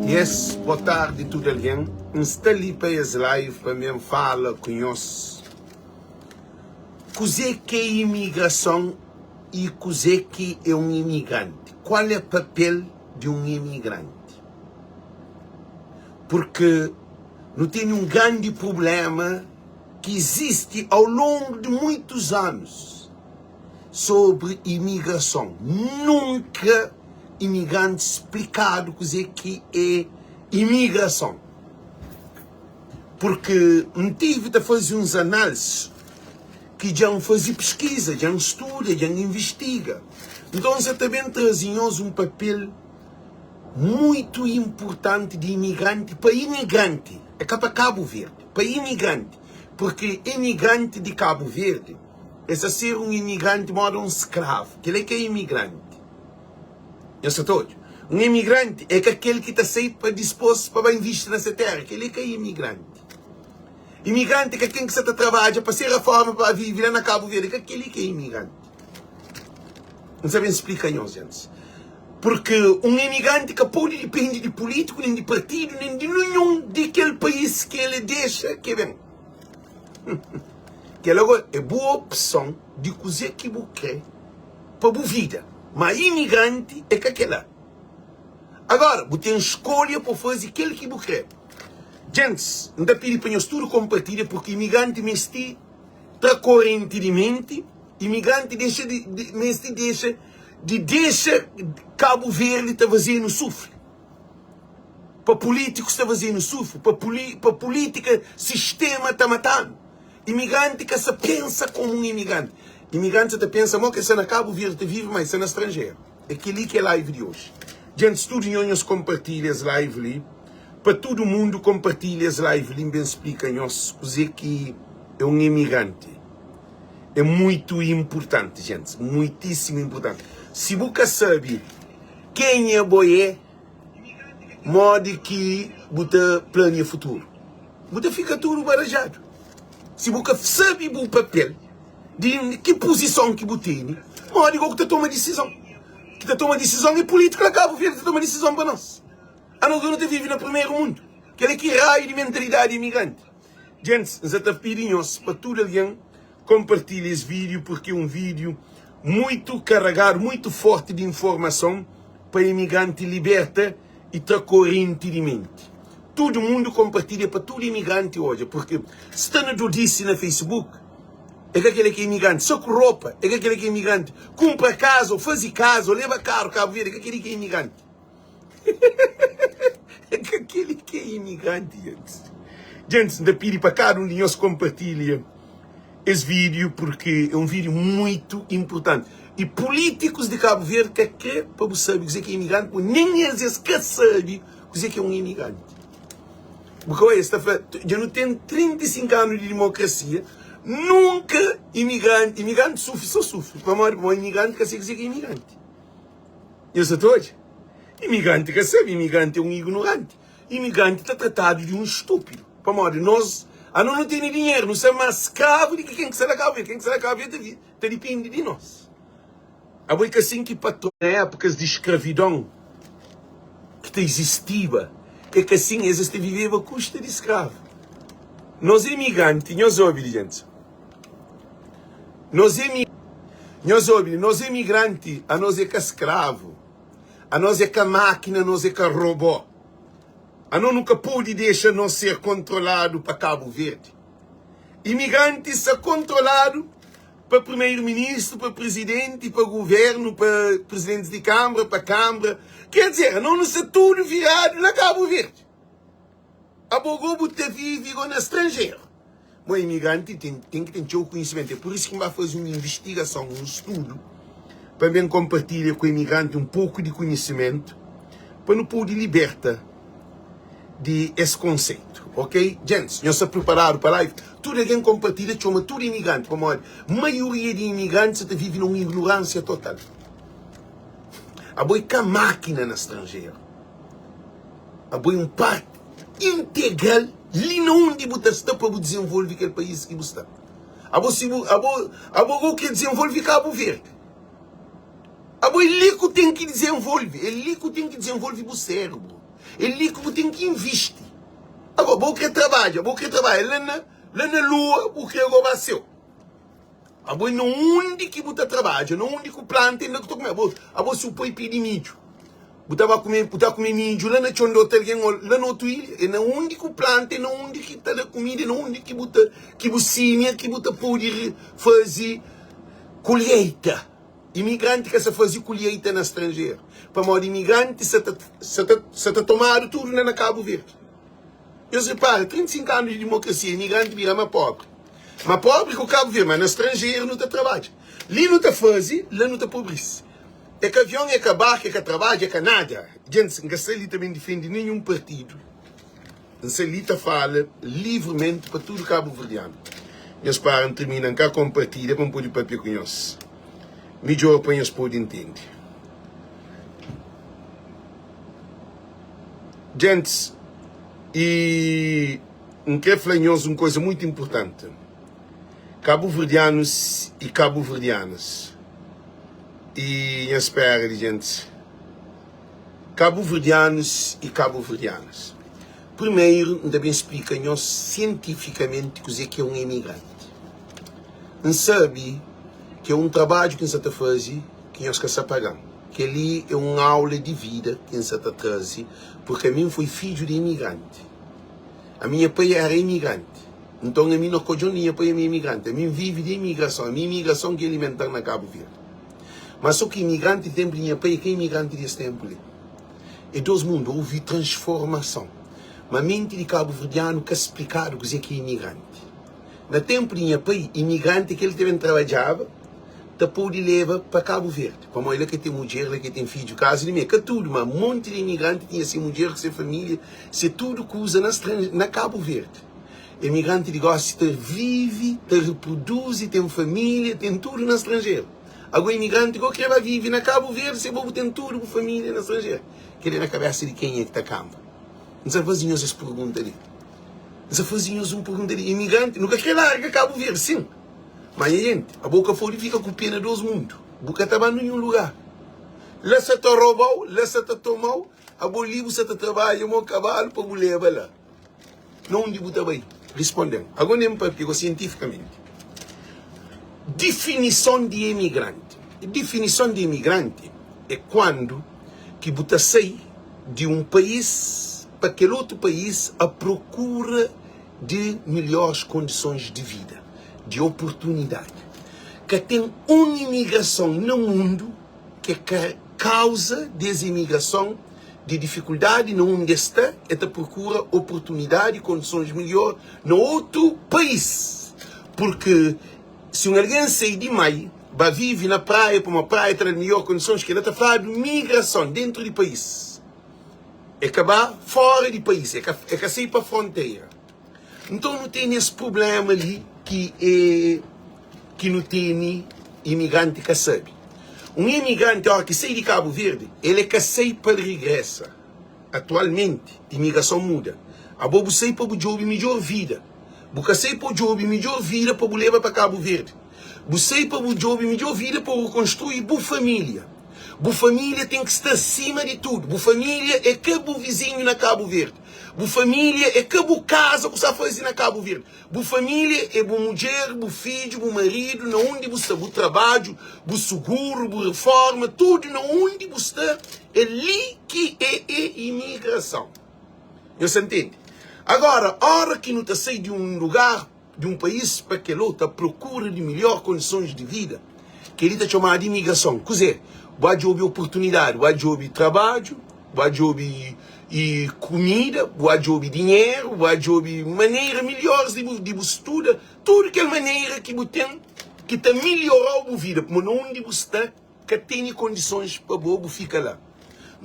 Yes, boa tarde tudo alguém. N sta li pa es live pa mi fala ku nhos kuzê ki é imigrason e kuzê ki é un imigranti. Kual é papel di un imigranti? Porque nu tene un grandi prublema ki izisti au longu di muitus anus sobri imigrason. Nunka imigrantis splikadu kuzê ki é imigrason. Purki N tive ta faze uns análisis ki dja N faze piskiza, dja N studa, dja N invistiga. Nton, N sa ta ben traze nhos un papel muitu inpurtanti di imigranti pa imigranti, é ka pa Kabu Verdi, pa imigranti, purki imigranti di Kabu Verdi es ta ser un imigranti moda un skravu, kel-la é ka imigranti. Nhos sa ta odja? Un imigranti é ka kel ki ta sai pa dispôs pa ba invisti na se téra, kel-li é ka imigranti. Imigranti é ka ken ki sa ta trabadja pa se raforma pa ba vive la na Kabu Verdi, é ka kel-li ki é imigranti. N sa ben splika nhos, gentis. Purki un imigranti ka pode dipende di pulítiku, nen di partidu, nen di ninhun di kel país ki el dexa ki el ben. Kel-la go é bu opson di kuzê ki bu krê pa bu vida. Má imigranti é ka kel-la. Agora, bu ten skolha pa faze kel ki bu krê. Gentis, N ta pidi pa nhos tudu konpartilha purki imigranti meste tra korenti di menti, imigranti dexa di, di, meste dexa di dexa Kabu Verdi ta faze-nu sufri. Pa pulítikus ta faze-nu sufri, pa puli, pa pulítika, sistema ta mata-nu. Imigranti ka sa pensa komu un imigranti. Imigranti sa ta pensa mo ke sa na Kabu Verdi ta vive, ma e sa na stranjeru. É kel-li ki é live di oji. Djentis, tudu nho nhos konpartilha es live li pa tudu mundu konpartilha es live li. N ben splika nhos kuzê ki é un imigranti. É muitu inpurtanti, djentis, muitísimu inpurtanti. Si bu ka sabe kenha bo é, modi ki bu ta plania futuru? Bu ta fika tudu barajadu. Si bu ka sabe bu papel, di ki puzison ki bu tene, modi go ku ta toma disizon? Ki ta toma disizon é pulítiku na Kabu Verdi ta toma disizon pa nos. Anos nu ta vive na primeru mundu. Kel-li ki raiu di mentalidadi imigranti. Djentis, N sa ta pidi nhos pa tudu algen konpartilha es vídiu purki é un vídiu muitu karagadu, muitu forti di informason pa imigranti liberta i tra korenti di menti. Tudu mundu konpartilha pa tudu imigranti odja purki sta na dodisi na Facebook é ka kela ki é imigranti, so ku ropa é ka kela ki é imigranti, kunpra kaza ô fazi kaza ô leba karu Kabu Verdi é ka keli ki é imigranti. É ka keli ki é imigranti, gentis. Gentis, N ta pidi pa kada un di nhos konpartilha es vídiu purki é un vídiu muitu inpurtanti. I pulítikus di Kabu Verdi ka krê pa bu sabe kuzê ki é imigranti, pur nen es es ka sabe kuzê ki é un imigranti. Bu ka oia, es ta fla, dja nu ten 35 anu di dimokrasia, nunka imigranti, imigranti sufri, so sufri. Pamodi? Pamodi imigranti ka sabe kuzê ki é imigranti. Nhos sa ta odja? Imigranti ka sabe, imigranti é un ignoranti. Imigranti ta tratadu di un stúpidu. Pamodi nos, anos nu tene dinheru, nu sta más skravu di ki ken ki sta na Kabu Verdi. Ken ki sta na Kabu Verdi ta vi, ta dipende di nos. Abo é ka sin ki patron. Na épukas di skravidon ki ta izistiba, é ka sin, es es ta viveba kusta di skravu. Nos imigranti, nhos obi li, gentis. Nos emi Nhos obi, nos emigranti, anos é ka skravu, anos é ka mákina, anos é ka robô. Anos nu ka pode dexa nos ser kontroladu pa Kabu Verdi. Imigranti sta kontroladu pa primeiro-ministru, pa prizidenti, pa guvernu, pa prizidentis di kanbra, pa kanbra. Ker dizer, anos nu sta tudu viradu na Kabu Verdi. Abo go bu ta vive go na stranjeru. Mo imigranti ten ten ki ten txeu konhisimentu. É pur isu ki N ba faze un invistigason, un studu, pa N ben konpartilha ku imigranti un poku di konhisimentu pa nu pode liberta di es konseitu. Ok? Djentis, nhos sta priparadu pa live? Tudu algen konpartilha, txoma tudu imigranti, pamodi maioria di imigranti sa ta vive na un ignoránsia total. Abo é ka mákina na stranjeru. Abo é un parti integral li na undi bu ta sta pa bu dizenvolve kel país ki bu sta. Abo si bu abo abo go kre dizenvolve Kabu Verdi. Abo é li ku ten ki dizenvolve, é li ku ten ki dizenvolve bu sérbru. É li ki bu ten ki invisti. Agora, bo kre trabadja, bo kre trabadja la na, la na lua, bu kre roba seu. Abo é na undi ki bu ta trabadja, na undi ku planta inda ku ta kume. Abo, abo si bu poi pé di midju, bu ta ba kume, bu ta kume midju la na txon di otu algen o la na otu ilha. É na undi ku planta, é na undi ki ta da kumida, é na undi ki bu ta, ki bu simia, ki bu ta pode faze kolheita. Imigranti ka sa faze kolheita na stranjeru, pamodi imigranti sa ta, sa ta, sa ta tomadu tudu la na Kabu Verdi. Nhos repara, 35 anu di dimokrasia, imigranti bira ma pobri. Ma pobri ku Kabu Verdi, ma na stranjeru nu ta trabadja. Li nu ta faze, la nu ta pobrisi. É ka avion, é ka barku, é ka trabadju, é ka nada. Gentis, N ka sta li ta ben difende ninhun partidu. N sta li ta fala livrementi pa tudu kabuverdianu. Nhos para, N tirmina, N ka konpartilha pa N pode papia ku nhos midjor pa nhos pode ntende. Gentis, i N kre fla nhos un koza muitu inpurtanti, Kabuverdianus i kabuverdianas, i nha spera di gentis, Kabuverdianus i kabuverdianas, primeru N ta ben splika nhos sientifikamenti kuzê ki é un imigranti. N sabe ki é un trabadju ki N sa ta faze ki nhos ka sa paga-m. Kel-li é un aula di vida ki N sa ta traze purki ami N foi fidju di imigranti. Ami nha pai éra imigranti. Nton ami na kodjon di nha pai ami é imigranti. Ami N vive di imigrason. Ami imigrason ki alimenta-m na Kabu Verdi. Má sô ki imigranti di ténpu di nha pai é ka imigranti di es ténpu li. É dôs mundu. Ouvi transformason. Má menti di kabuverdianu ka splikadu kuzê ki é imigranti. Na ténpu di nha pai, imigranti é kel ki ta ben trabadjaba ta pode leba pa Kabu Verdi, pamodi la ka ten mudjer, la ka ten fidju, kazu di mi é ka tudu, ma monti di imigranti tinha se mudjer ku se família, se tudu kuza na na Kabu Verdi. Imigranti di gósi ta vive, ta riproduzi, ten família, ten tudu na stranjeru. Ago imigranti go kre ba vive na Kabu Verdi se bo bu ten tudu bu família na stranjeru. Kel-li na kabésa di kenha ki ta kanba? N sa faze nhos es pergunta li. N sa faze nhos un pergunta li. Imigranti, nu ka kre larga Kabu Verdi, sin. Ma nha jenti, abo ka pode fika ku pé na dos mundu. Bu ka ta ba ninhun lugar. La sa ta roba-u, la sa ta toma-u, abo li bu sa ta trabadja mo kabalu pa bu leba la. Na undi bu ta bai? Risponde-m. Ago nen papia go sientifikamenti. Difinison di emigranti. Difinison di emigranti é kuandu ki bu ta sai di un país pa kel otu país a prokura di melhores kondisons di vida, di oportunidadi. Ka ten un imigrason na mundu ke ka kauza di es imigrason di difikuldadi na undi es sta, e ta prokura oportunidadi i kondisons melhor na otu país. Purki si un algen sai di mai ba vive na praia, pamodi praia ta da-l melhor kondisons, kel-la ta fladu migrason dentru di país. E ka ba fora di país, e ka, e ka sai pa fronteira. Nton nu tene es prublema li ki e ki nu tene imigranti ka sabe. Un imigranti ora ki sai di Kabu Verdi, el e ka sai pa el rigresa. Atualmenti imigrason muda. Abo bu sai pa bu djobe midjor vida. Bu ka sai pa bu djobe midjor vida pa bu leba pa Kabu Verdi. Bu sai pa bu djobe midjor vida pa bu rekonstrui bu familia. Bu familia ten ki sta sima di tudu. Bu familia é ka bu vizinhu na Kabu Verdi. Bu familia é ka bu kaza ku sa faze na Kabu Verdi. Bu familia é bu mudjer, bu fidju, bu maridu, na undi bu sta, bu trabadju, bu suguru, bu reforma, tudu na undi bu sta, é li ki é é imigrason. Nhos ta ntende? Agora, ora ki nu ta sai di un lugar di un país pa kel otu a prokura di melhor kondisons di vida, kel-li ta txomadu imigrason. Kuzê? Bu ba djobe oportunidadi, bu ba djobe trabadju, bu ba djobe kumida, bu ba djobe dinheru, bu ba djobe manera melhores di bu di bu studa, tudu kel manera ki bu ten ki ta melhora-u bu vida, pamodi na undi bu sta ka tene kondisons pa bo bu fika la.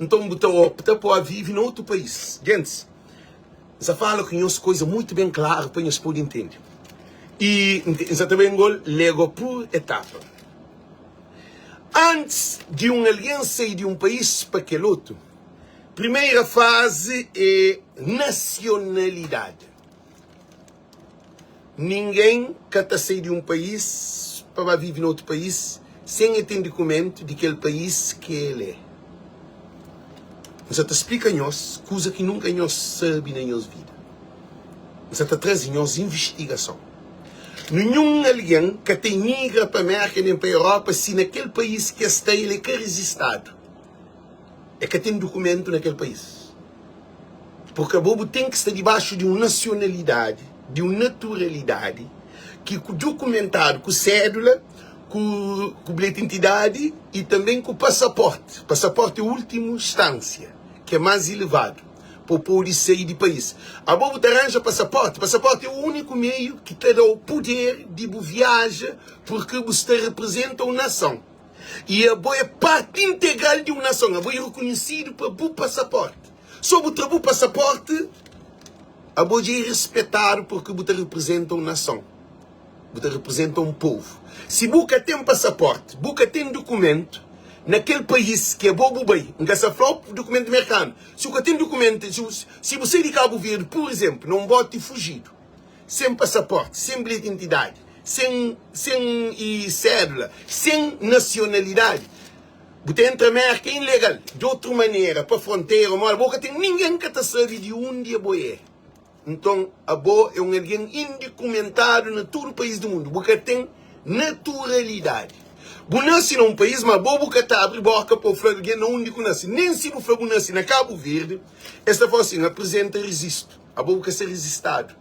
Nton bu ta opta pa ba vive na otu país. Gentis, N sa fala ku nhos koisa muitu ben klaru pa nhos pode intende. I N sa ta ben gol lego pur etapa. Antis di un algen sai di un país pa kel otu, primeira fazi é nasionalidadi. Ningen ka ta sai di un país pa ba vive na otu país sen el ten dukumentu di kel país ki el é. N sa ta splika nhos kuza ki nunka nhos sabe na nhos vida. N sa ta traze nhos invistigason. Ninhun algen ka ta imigra pa Mérka nen pa Europa si na kel país ki es sta el é ka rizistadu, el ka ten dukumentu na kel país. Purki abo bu ten ki sta dibaxu di un nasionalidadi, di un naturalidadi ki ku dukumentadu ku sédula, ku ku bilheti intidadi i tanben ku pasaporti. Pasaporti é últimu stánsia, ki é más ilevadu pa bu pode sai di país. Abo bu ta ranja pasaporti. Pasaporti é úniku meiu ki ta da-u puder di bu viaja purki bu sta reprezenta un nason. I abo é parti integral di un nason. Abo é rekonhesidu pa bu pasaporti. So bu tra bu pasaporti, abo dja é rispetadu purki bu ta reprezenta un nason. Bu ta reprezenta un povu. Si bu ka ten pasaporti, bu ka ten dukumentu na kel país ki abo bu bai, N ka sa fla-u dukumentu merkanu, si bu ka ten dukumentu, si bu sai di Kabu Verdi, pur izénplu, na un boti fujidu, sen pasaporti, sen bilheti di identidadi, sen sen i sédula, sen nasionalidadi, bu ta entra Mérka ilegal, di otru manera, pa frontera, modi, bo ka ten, ningen ka ta sabe di undi abo é. Nton, abo é un algen indikumentadu na tudu país di mundu. Bu ka ten naturalidadi. Bu nase na un país, má bo bu ka ta abri bóka pa bu fla algen na undi ku nase. Nen si bu fla bu nase na Kabu Verdi, es ta fla asin, Aprizenta rezistu. Abo bu ka sta rezistadu.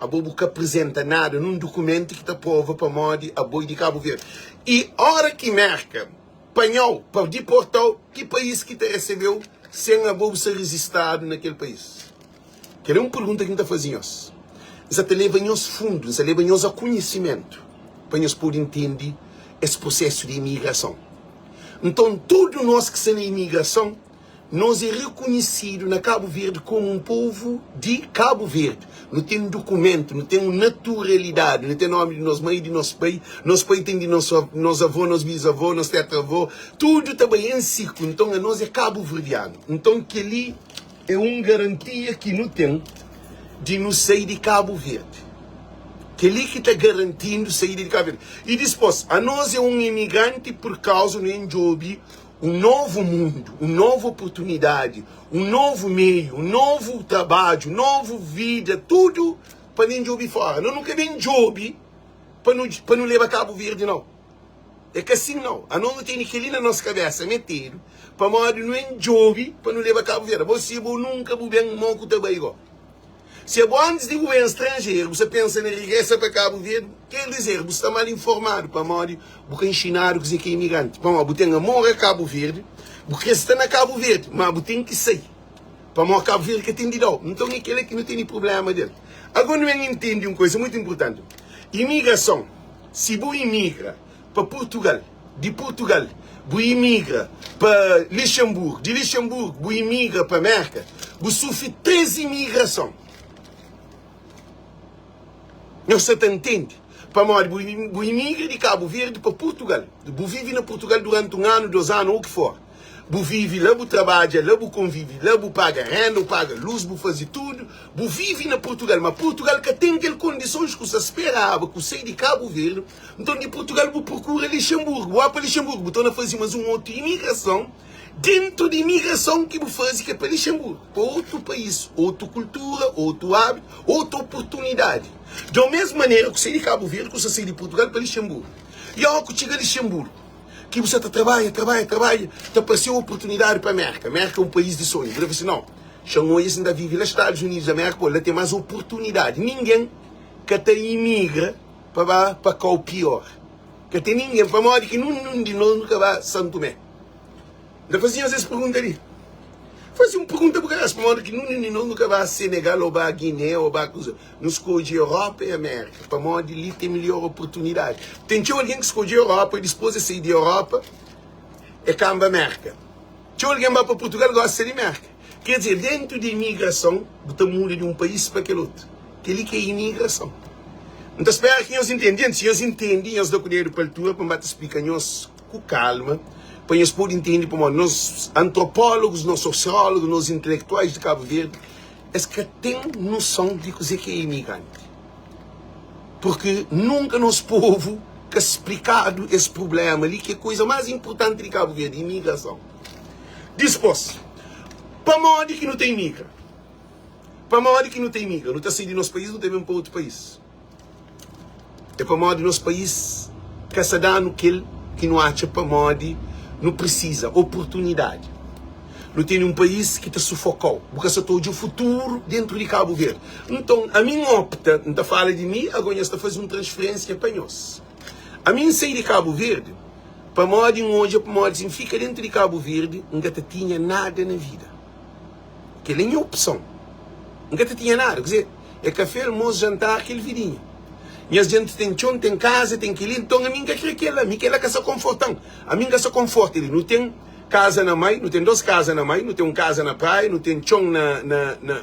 Abo bu ka aprizenta nada, nun dukumentu ki ta prova pamodi abo é di Kabu Verdi. I óra ki Mérka panha-u pa diporta-u, ki país ki ta resebe-u sen abo bu sta rezistadu na kel país? Kel é un pergunta ki N ta faze nhos. N sa ta leba nhos fundu, N sa leba nhos a konhisimentu pa nhos pode ntende es prosesu di imigrason. Nton, tudu nos ki sta na imigrason, nos é rekonhisidu na Kabu Verdi komu un povu di Kabu Verdi. Nu ten dukumentu, nu ten un naturalidadi, nu ten nomi di nos mai, di nos pai, nos pai ten di nos nos avô, nos bisavô, nos tetravô, tudu ta bai en siklu. Nton, anos é kabuverdianu. Nton, kel-li. É un garantia ki nu ten di nu sai di Kabu Verdi. Kel-li ki ta garanti-nu saída di Kabu Verdi. I dispôs, anos é un imigranti pur kauza nu en djobe un novu mundu, un novu oportunidadi, un novu meiu, un novu trabadju, un novu vida, tudu pa nu en djobe fóra. No nu ka ben djobe pa nu pa nu leba Kabu Verdi, nau. É ka sin nau. Anos nu tene kel-li na nos kabésa metedu pamodi nu en djobe pa nu leba Kabu Verdi. Abo si bo nunka bu ben mo ku ta bai go. Si abo antis di bu ben stranjeru bu sta pensa na regresa pa Kabu Verdi, ker dizer bu sta mal informadu pamodi bu ka inxinadu kuzê ki é imigranti. Pamodi bu ten amor a Kabu Verdi, bu kre sta na Kabu Verdi, ma bu ten ki sai pamodi Kabu Verdi ka ten di dau. Nton é kel-la ki nu tene prubléma del. Ago nu ben intende un kuza mutu inpurtanti, imigrason. Si bu imigra pa Purtugal, di Purtugal bu imigra pa Lixenburgu, di Lixenburgu bu imigra pa Merka, bu sufri 3 imigrason. Nhos sa ta ntende? Pamodi bu imigra di Kabu Verdi pa Purtugal, bu vive na Purtugal duranti un anu, dos anu ou ki for. Bu vive la, bu trabadja la, bu konvive la, bu paga renda, bu paga lus, bu faze tudu, bu vive na Purtugal. Ma Purtugal ka ten kel kondisons ku sa speraba ku sai di Kabu Verdi. Nton di Purtugal bu prokura Lixenburgu, bu ba pa Lixenburgu, bu torna faze mas un otu imigrason dentu di imigrason ki bu faze ki é pa Lixenburgu, pa otu país, otu kultura, otu abitu, otu oportunidadi. Di mesmu manera ku sai di Kabu Verdi ku sa sai di Purtugal pa Lixenburgu. I ora ku txiga Lixenburgu, Ki bu sa ta trabadja, trabadja, trabadja, ta parse-u oportunidadi pa Mérka. Mérka é un país di sonhu. Bu ta fla si, Nau, xa-m odja si N ta vive la Stadus Unidus di Amérka, pô, la ten más oportunidadi. Ningen ka ta imigra pa ba pa kau piór. Ka ten ningen. Pamodi ki nunun di nos nu ka ba San Tumé? N ta faze nhos es pergunta li. Faze un pergunta bu kabesa, pamodi ki nunun di nos nu ka ba Senegal ô ba Giné ô ba kuza? Nu skodje Europa i Amérika pamodi li ten milhor oportunidadi. Ten txeu algen ki skodje Europa i dipôs es sai di Europa e kanba Mérka. Txeu algen ba pa Purtugal gosi sta di Mérka. Ker dizer, dentu di imigrason bu ta muda di un país pa kel otu. Kel-li ki é imigrason. N ta spera ki nhos intende. Djenti, si nhos intende, nhos da ku dedu pa altura pa N ba ta splika nhos ku kalma pa nhos pode intende pamodi nos antropólogus, nos sosiólogus, nos intelektuais di Kabu Verdi Es ka ten noson di kuzê ki é imigranti, purki nunka nos povu ka splikadu es prubléma li ki é kuza más inpurtanti di Kabu Verdi, imigrason. Dispôs, Pamodi ki nu ta imigra? Pamodi ki nu ta imigra? Nu ta sai di nos país, nu ta ben pa otu país. É pamodi nos país ka sa da-nu kel ki nu atxa pamodi nu prisiza, oportunidadi. Nu tene un país ki ta sufoka-u, bu ka sa ta odja futuru dentru di Kabu Verdi. Nton, ami N opta, N ta fala di mi, ago nhos ta faze un transferensia pa nhos. Ami N sai di Kabu Verdi pamodi N odja pamodi si N fika dentru di Kabu Verdi N ka ta tinha nada na vida. Kel é nha opson. N ka ta tinha nada. Kuzê? É kafé, almosu, jantar, kel vidinha. Nhas djenti ten txon, ten kaza, ten kel-li. Nton, ami N ka kre kel-la. Mi kel-la ka sa konforta-m. Ami N ka sa konforta li. Nu ten kaza na Mai, nu ten dos kaza na Mai, nu ten un kaza na Praia, nu ten txon na, na, na,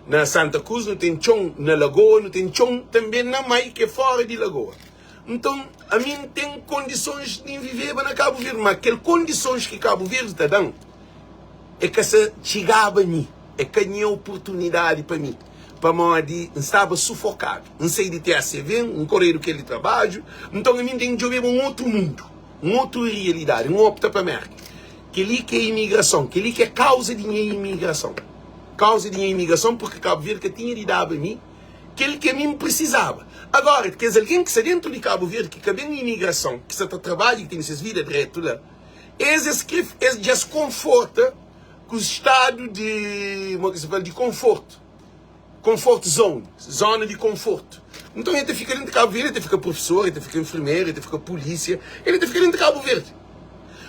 na Santa Kruz, nu ten txon na Lagoa, nu ten txon tanbe na Mai, ki é fóra di Lagoa. Nton, ami N ten kondisons di N viveba na Kabu Verdi, má kel kondisons ki Kabu Verdi ta da-m, é ka sa txigaba mi, é ka nha oportunidadi pa mi, pamodi N staba sufokadu. N sai di TACV, N koredu kel di trabadju, nton ami N ten ki djobeba un otu mundu, un otu rialidadi. N opta pa Merka. Kel-li ki é imigrason, kel-li ki é kauza di nha imigrason. Kauza di nha imigrason purki Kabu Verdi ka tinha di daba mi kel ki ami N prisizaba. Agora, kes algen ki sta dentu di Kabu Verdi, ki ka ben imigrason, ki sta ta trabadja, ki tene ses vida dretu la, Es es kre, es dja es konforta ku stadu di, mo ki se fla, di konfortu, comfort zone, zona di konfortu. Nton el ta fika dentu di Kabu Verdi, el ta fika profesor, el ta fika enfermeru, el ta fika pulísia, el ta fika dentu di Kabu Verdi.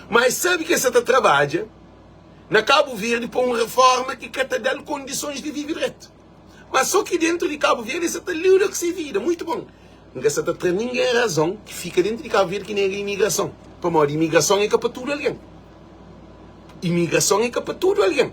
Ma el sabe ki el sa ta trabadja na Kabu Verdi pa un reforma ki ka ta da-l kondisons di vive dretu. Ma so ki dentu di Kabu Verdi el sa ta lida ku se vida muitu bon. N ka sa ta tra ningen razon ki fika dentu di Kabu Verdi ki nega imigrason. Pamodi imigrason é ka pa tudu algen. Imigrason é ka pa tudu algen.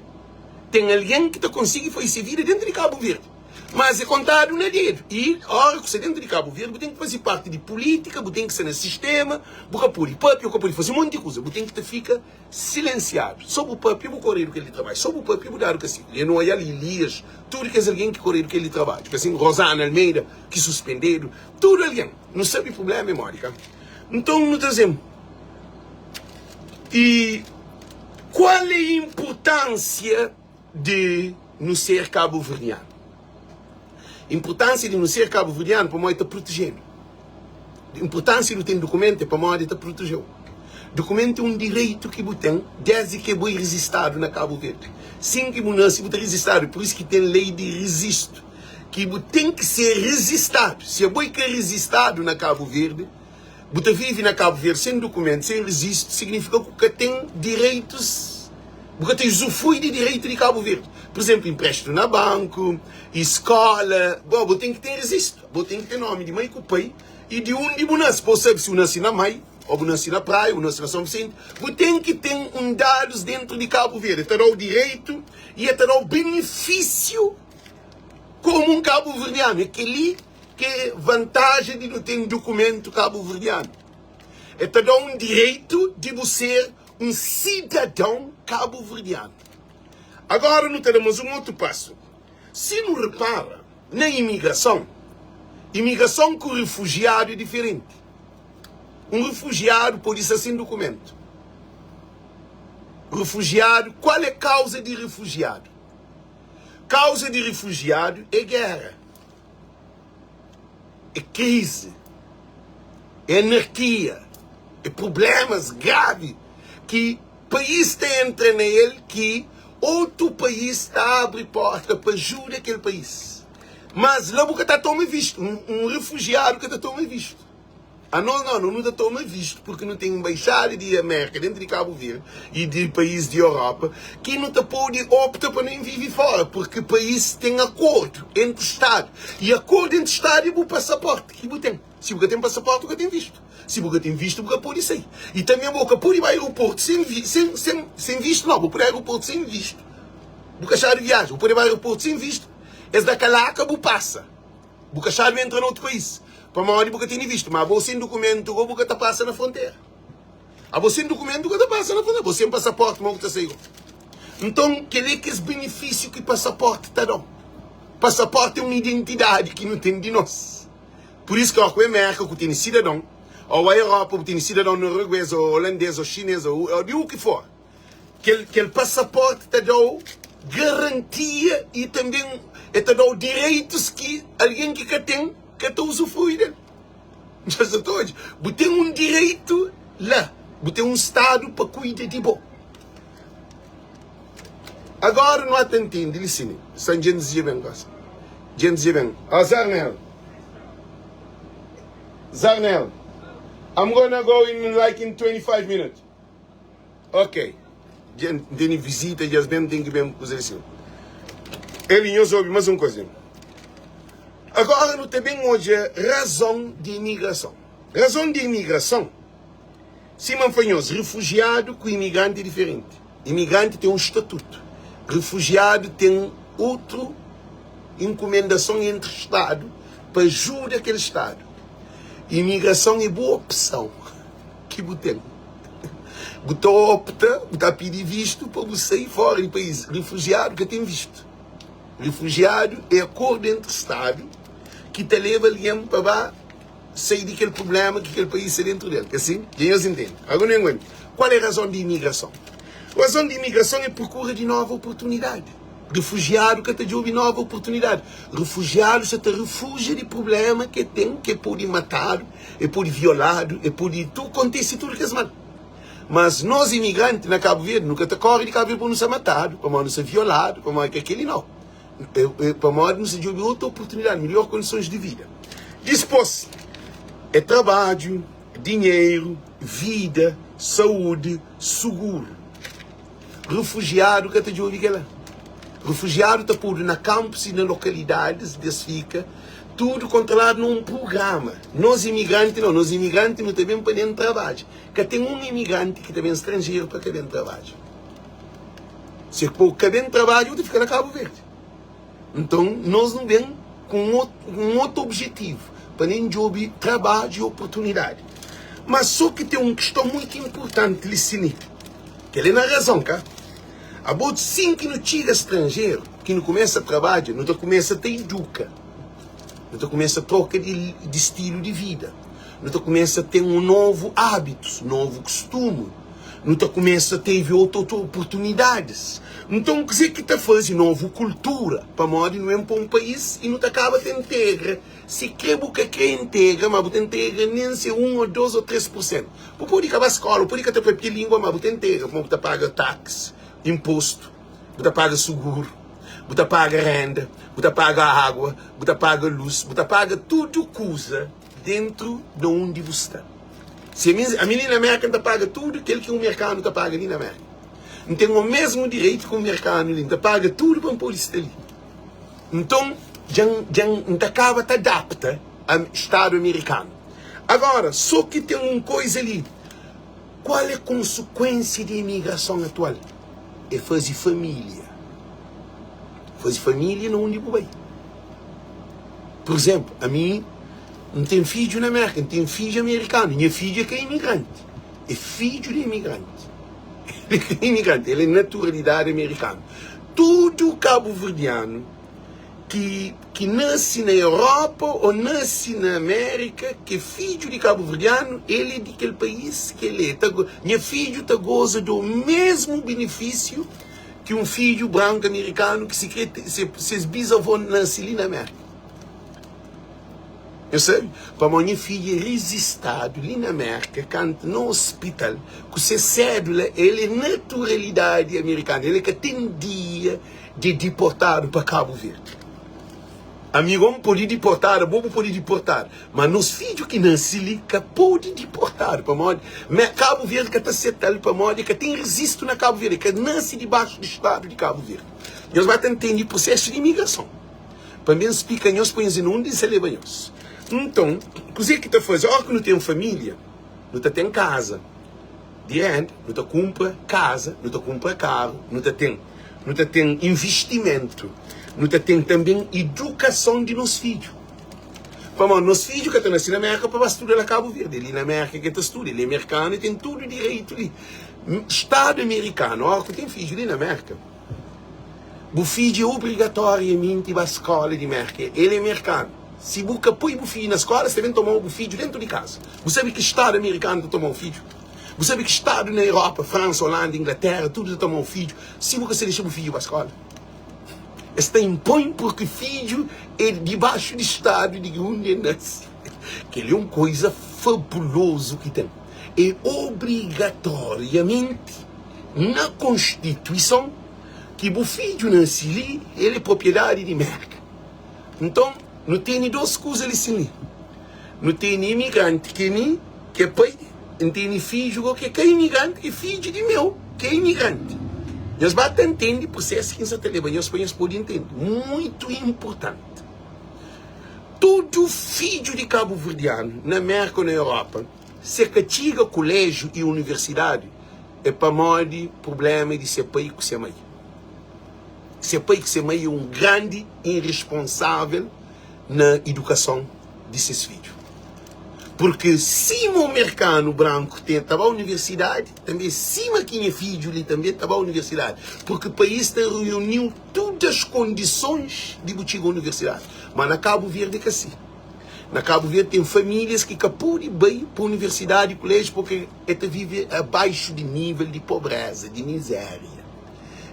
Ten algen ki ta konsigi faze se vida dentu di Kabu Verdi. Mas é kontadu na dedu. I ora ku sta dentu di Kabu Verdi bu ten ki faze parti di pulítika, bu ten ki sta na sistema, bu ka pode papia, bu ka pode faze monti kuza. Bu ten ki ta fika silensiadu. So bu papia bu koredu kel di trabadju. So bu papia bu dadu kasigu. Li nu oial Ilias, tudu kes algen ki koredu kel di trabadju. Kasin Rosana Almeida ki suspendedu, tudu algen. Nu sabi prublema é modi ka? Nton nu ta dizem, i kual é inpurtansia di nu ser kabuverdianu? Inpurtansia di nu ser kabuverdianu pamodi ta protejenu. Inpurtansia di bu ten dukumentu é pamodi ta protejeu. Dukumentu é un direitu ki bu ten desdi ki bo é rizistadu na Kabu Verdi. Sin ki bu nase bu ta rizistadu, pur isu ki ten lei di rizistu ki bu ten ki ser rizistadu. Si abo é ka rizistadu na Kabu Verdi, Bu ta vive na Kabu Verdi sen dukumentu, sen rezistu, signifika ku ka ten direitus, bu ka ta usufrui di direitu di Kabu Verdi. Pur izenplu, inprestu na banku, i skola, bo, bu ten ki ten rezistu, bu ten ki ten nomi di mai ku pai i di undi bu nasi, pa bu sabi si bu nasi na Mai, o bu nasi na Praia, bu nasi na Son Visenti, bu ten ki ten un dadus dentru di Kabu Verdi. E ta dau direitu i e ta dau benefisiu komu un kabuverdianu. E keli Ke vantajen di nu ten dukumentu kabuverdianu? E ta da un direitu di bu ser un sidadon kabuverdianu. Agora nu ta da mas un otu pasu. Si nu repara na imigrason, imigrason ku rifujiadu é diferenti. Un rifujiadu pode sta sen dukumentu. Rifujiadu, kual é kauza di rifujiadu? Kauza di rifujiadu é gera. É krizi, é anarkia, é prublémas gravi ki país ta entra na el ki otu país ta abri pórta pa ajuda kel país. Mas la bu ka ta toma vistu, un refujiadu ka ta toma vistu. Anos nau, nu ta toma vistu purki nu ten embaixada di Amérika dentu di Kabu Verdi y di país di Europa ki nu ta pode opta pa nu vive fora purki país ten akordu entri stadu y akordu entri stadu é bu pasaporti ki bu ten. Si bu ka ten pasaporti bu ka ten vistu. Si bu ka ten vistu bu ka pode sai. Y tanbe bu ka pode bai aeroportu sen sen sen sen vistu nau, bu pode bai aeroportu sen vistu bu ka xadu viaja, bu pode bai aeroportu sen vistu es da kalaka bu pasa. Bu ka xadu entra na otu país pamodi bu ka tene vistu, ma abo sen dukumentu go bu ka ta pasa na frontera. Abo sen dukumentu bu ka ta pasa na frontera, abo sen pasaporti ma bu ta sai go. Nton kel é kes benefisiu ki pasaporti ta da-u. Pasaporti é un identidadi ki nu ten di nos. Pur isu ki ora ku é Merka ku tene sidadon, ou a Europa bu tene sidadon norueguês ou holandês ou chinês ou di u ki for, kel kel pasaporti ta da-u. garantia i tanbê el ta da-u direitus ki algen ki ka ten ka ta uzufrui del. Dja sa ta odja? Bu ten un direitu la, bu ten un stadu pa kuida di bo. Agora nu ata ntende li si san djentis dja ben gosi. Djentis dja ben. Oh Zarnel. Zarnel. I'm gonna go in like in 25 minutes. Ok. Dja N tene vizita dja es ben, N ten ki ben kuza li si. Eli nhos obi mas un kuza. Agora nu ta ben odja razon di imigrason. Razon di imigrason. Sima N fla nhos, rifujiadu ku imigranti é diferenti. Imigranti ten un statutu, rifujiadu ten utru inkumendason entri stadu pa ajuda kel stadu. Imigrason é bu opson ki bu ten. Bu ta opta, bu ta pidi vistu pa bu sai fora di país. Rifujiadu ka ten vistu. Rifujiadu é akordu entri stadu ki ta leba algen pa ba. sai di kel prubléma ki kel país sta déntu di el. Ka si? Dja nhos intende? Agora nu enguenta. Kual é razon di imigrason? Razon di imigrason é prokura di nova oportunidadi. Refujiadu ka ta djobe nova oportunidadi. Refujiadu sa ta refuja di prubléma ki el ten, ki el pode matadu, el pode violadu, el pode tu kontise tudu kes mal. Mas nos imigranti na Kabu Verdi, nu ka ta kóre di Kabu Verdi pamodi nu sta matadu, pamodi nu sta violadu, pamodi ka kel-li nau. Pamodi nu sta djobe otu oportunidadi, midjór kondisons di vida. Dispôs é trabadju, dinheru, vida, saúdi, suguru. Refujiadu ka ta djobe kel-la. Refujiadu ta podu na kanpus i na lokalidadis di es fika tudu kontroladu na un prugrama. Nos imigranti nau, nos imigranti nu ta ben pa ben trabadja. Ka ten un imigranti ki ta ben stranjeru pa ka ben trabadja. Se bu ka ben trabadja, bu ta fika na Kabu Verdi. Nton, nos nu ben ku un otu objetivu, pa nen djobe trabadju i oportunidadi. Ma so ki ten un kiston muitu inpurtanti li si li. Kel-li na razon, ka? Abo, sin ki nu txiga stranjeru, ki nu kumesa trabadja, nu ta kumesa ta iduka, nu ta kumesa troka di stilu di vida, nu ta kumesa ten un novu ábitus, novu kustumu. Nu ta kumesa tevi otu otu oportunidadis. Nton kuzê ki ta faze novu kultura? Pamodi nu ben pa un país i nu ta kaba ta integra. Si kre bu ka kre integra, ma bu ta integra nen si é 1 ô 2 ô 3 pur sentu. Bu pode ka ba skola, bu pode ka ta papia lingua, ma bu ta integra pamodi bu ta paga tax, inpostu, bu ta paga suguru, bu ta paga renda, bu ta paga agua, bu ta paga lus, bu ta paga tudu kuza. Dentru na undi bu sta. Si ami, ami li na Merka N ta paga tudu kel ki un merkanu ta paga li na Merka. N ten o mesmu direitu ki un merkanu li. N ta paga tudu pa N pode sta li. Nton, dja N, dja N, N ta kaba ta adapta a stadu amerikanu. Agora, so ki ten un koiza li. Kual é konsekuensia di imigrason atual? É faze família. Faze família na undi bu bai. Pur izénplu, ami N ten fidju na Mérka, N ten fidju amerikanu. Nha fidju é ka imigranti, é fidju di imigranti. El é ka imigranti, el é naturalidadi amerikanu. Tudu kabuverdianu ki ki nase na Europa ô nase na Amérika ki é fidju di kabuverdianu, el é di kel país ki el é. Ta nha fidju ta goza di mésmu benefísiu ki un fidju branku amerikanu ki sikrê ses bizavó nase li na Mérka. Nhos sabe? Pamodi nha fidju é rizistadu li na Mérka kantu na ospital ku se sédula el é naturalidadi amerikanu, el é ka ten dia di diportadu pa Kabu Verdi. Amigo N pode diportadu, abo bu pode diportadu, ma nos fidju ki nase li ka pode diportadu pamodi me Kabu Verdi ka ta seta-l pamodi ka ten rizistu na Kabu Verdi, ka nase dibaxu di stadu di Kabu Verdi. Nhos ba ta ntende prusesu di imigrason. Pa N ben splika nhos pa nhos na undi N sa leba nhos. Nton, kuzê ki ta faze? Óras ki nu ten família, nu ta ten kaza di renda, nu ta kunpra kaza, nu ta kunpra karu, nu ta ten, nu ta ten invistimentu, nu ta ten tanben idukason di nos fidju. Pamodi nos fidju ka ta nase na Mérka pa ba studa la Kabu Verdi, é li na Mérka ki el ta studa, el é merkanu, el ten tudu direitu li. Stadu amerikanu, óras ki bu ten fidju li na Mérka, Bu fidju é obrigatoriamenti ba skola di Merka. El é merkanu. Si bu ka poi bu fidju na skola, es ta ben toma-u bu fidju dentu di kaza. Bu sabe ki stadu amerikanu ta toma-u fidju? Bu sabe ki stadu na Europa, Fransa, Holanda, Inglaterra, tudu ta toma-u fidju si bu ka sta dexa bu fidju ba skola? Es ta inpoi purki fidju é dibaxu di stadu di undi el nase. Kel-li é un koiza fabulozu ki ten. É obrigatoriamenti na konstituison ki bu fidju nase li, el é propriedadi di Mérka. Nton, nu tene dos kuza li sin li. Nu tene imigranti ki é mi, ki é pai, N tene fidju go ki é ka imigranti, ki é fidju di meu, ki é imigranti. Nhos ba ta ntende prusesu ki N sa ta leba nhos pa nhos pode ntende. Muitu inpurtanti. Tudu fidju di kabuverdianu na Mérka ô na Europa, se ka txiga kuléjiu i universidadi, é pamodi prubléma di se pai ku se mai. Se pai ku se mai é un grandi irresponsável na idukason di ses fidju. Purki sima un merkanu branku ten ta ba universidadi, tanbe sima ki nha fidju li tanbe ta ba universidadi. Purki país ta reuniu tudu as kondisons di bu txiga universidadi. Ma na Kabu Verdi é ka si. Na Kabu Verdi ten famílias ki ka pode bai pa universidadi, kuléjiu, purki e ta vive abaixu di nível di pobreza, di mizéria.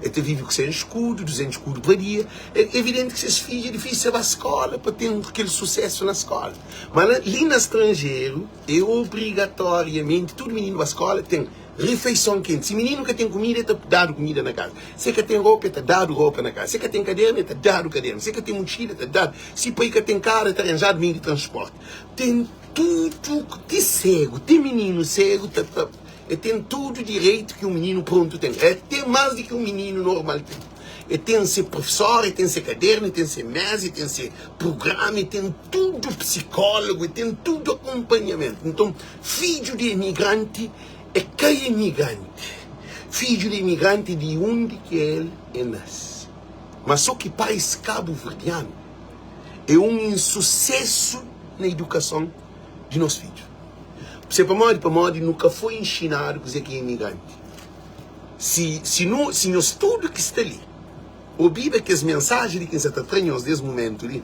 E ta vive ku 100 skudu, 200 skudu pa dia. É evidenti ki ses fidju é difísil ba skóla pa ten kel susésu na skóla. Má na, li na stranjeru é obrigatoriamenti tudu mininu ba skóla ten rifeison kenti. Si mininu ka ten kumida, e ta dadu kumida na kaza. Si e ka ten ropa, e ta dadu ropa na kaza. Si e ka ten kadernu, e ta dadu kadernu. Si e ka ten mutxila, e ta dadu. Si pai ka ten karu, e ta ranjadu meiu di transpórti. Ten tudu, ti ségu, ti mininu ségu ta, ta. E ten tudu direitu ki un mininu prontu ten, e ten más di ki un mininu normal ten. E ten se profesor, e ten se kadernu, e ten se méza, e ten se prugrama, e ten tudu psikólogu, e ten tudu akonpanhamentu. Nton, fidju di imigranti é ka imigranti. Fidju di imigranti é di undi ki el e nase. Má sô ki pais kabuverdianu é un insusésu na idukason di nos fidju. Se pamodi? Pamodi nu ka foi inxinadu kuzê ki é imigranti. Si, si nu, si nhos tudu ki sta li obiba kes mensaji li ki N sa ta tra nhos des mumentu li,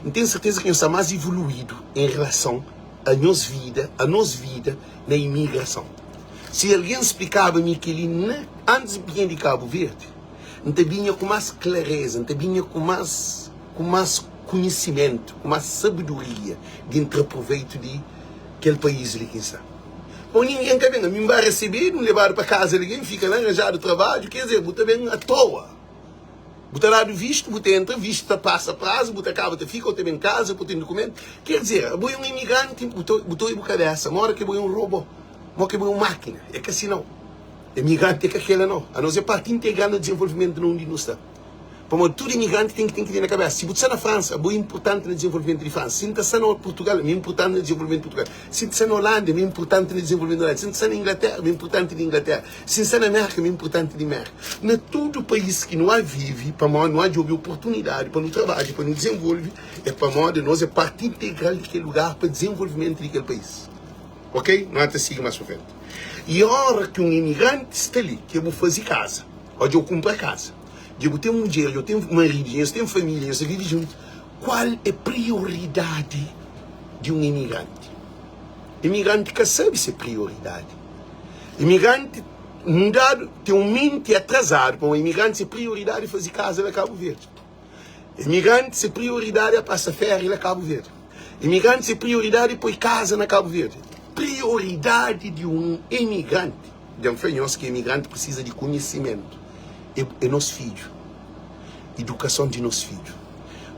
N ten serteza ki nhos sta más ivoluídu en relason a nhos vida, a nos vida na imigrason. Si algen splikaba mi kel-li na, antis di binha di Kabu Verdi, N ta binha ku más klareza, N ta binha ku más, ku más konhisimentu, ku más sabedoria di N tra proveitu di kel país li ki N sta. Bon, ningen ka ben, ami N ba resebedu, N lebadu pa kaza di algen, N fika la, N ranjadu trabadju, ker dizer, bu ta ben atoa. Bu ta dadu vistu, bu ta entra, vistu ta pasa prazu, bu ta kaba ta fika, bu ta ben kaza, bu ten dukumentu. Ker dizer, abo é un imigranti, bu ta bu ta oi bu kabesa, mora ki bo é un robô, mora ki bo é un mákina. É ka si nau. Imigranti é ka kela nau. Anos é parti integral na dizenvolvimentu na undi nu sta. Pamodi tudu imigranti ten ki ten kel-li na kabésa. Si bu ta sta na Fransa, abo é inpurtanti na dizenvolvimentu di Fransa. Si N ta sta na Purtugal, ami é inpurtanti na dizenvolvimentu di Purtugal. Si N ta sta na Olanda, ami é inpurtanti na dizenvolvimentu di Olanda. Si N ta sta na Inglatéra, ami é inpurtanti di Inglatéra. Si N sta na Mérka, ami é inpurtanti di Mérka. Na tudu país ki nu a vive, pamodi nu a djobe oportunidadi pa nu trabadja, pa nu dizenvolve, é pamodi nos é parti integral di kel lugar pa dizenvolvimentu di kel país. Ok? Nu a ta sigi más pa frenti. I óra ki un imigranti sta li, ki bu faze kaza, ô dja bu kunpra kaza, Dja bu ten mudjer, dja bu ten maridu, dja nhos ten família, nhos ta vive djuntu. Kual é prioridadi di un imigranti? Imigranti ka sabe se prioridadi. Imigranti mudadu, ten un menti atrazadu pamodi imigranti se prioridadi é faze kaza na Kabu Verdi. Imigranti se prioridadi é pasa féria na Kabu Verdi. Imigranti se prioridadi é poi kaza na Kabu Verdi. Prioridadi di un imigranti, dja N fla nhos ki imigranti prisiza di konhisimentu. é nos fidju, idukason di nos fidju,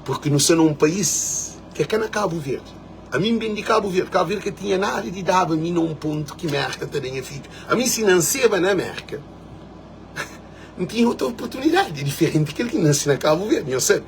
purki nu sta na un país ki é ka na Kabu Verdi. Ami N ben di Kabu Verdi, Kabu Verdi ka tinha nada di daba mi na un pontu ki Merka ta da nha fidju. Ami si nanseba na Merka, N tinha otu oportunidadi diferenti kel ki N nansi na Kabu Verdi. Nhos sabe,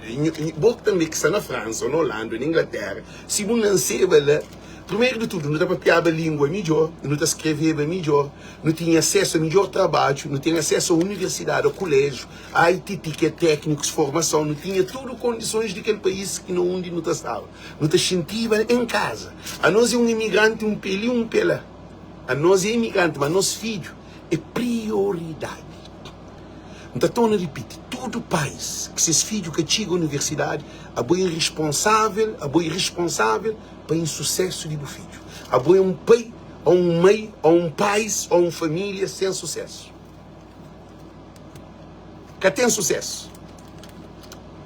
bo tanbe ki sta na Fransa, ô na Olanda, ô na Inglatéra, si bu nanseba la, primeru di tudu nu ta papiaba lingua midjór, nu ta skreveba midjór, Nu tinha asesu a midjor trabadju, nu ten asesu a universidadi, a kuléjiu, a ITT, ki é téknikus, formason, nu tinha tudu kondisons di kel país ki na undi nu ta staba. Nu ta xintiba en kaza. Anos é un imigranti, un pé li, un pé la. Anos é imigranti, ma nos fidju é prioridadi. N ta torna ripiti, tudu pais ki ses fidju ka txiga universidadi, abo é responsável, abo é responsável pa insusésu di bu fidju. Abo é un pai Ô un mai, ô un pais, ô un família sen susésu. Ka ten susésu.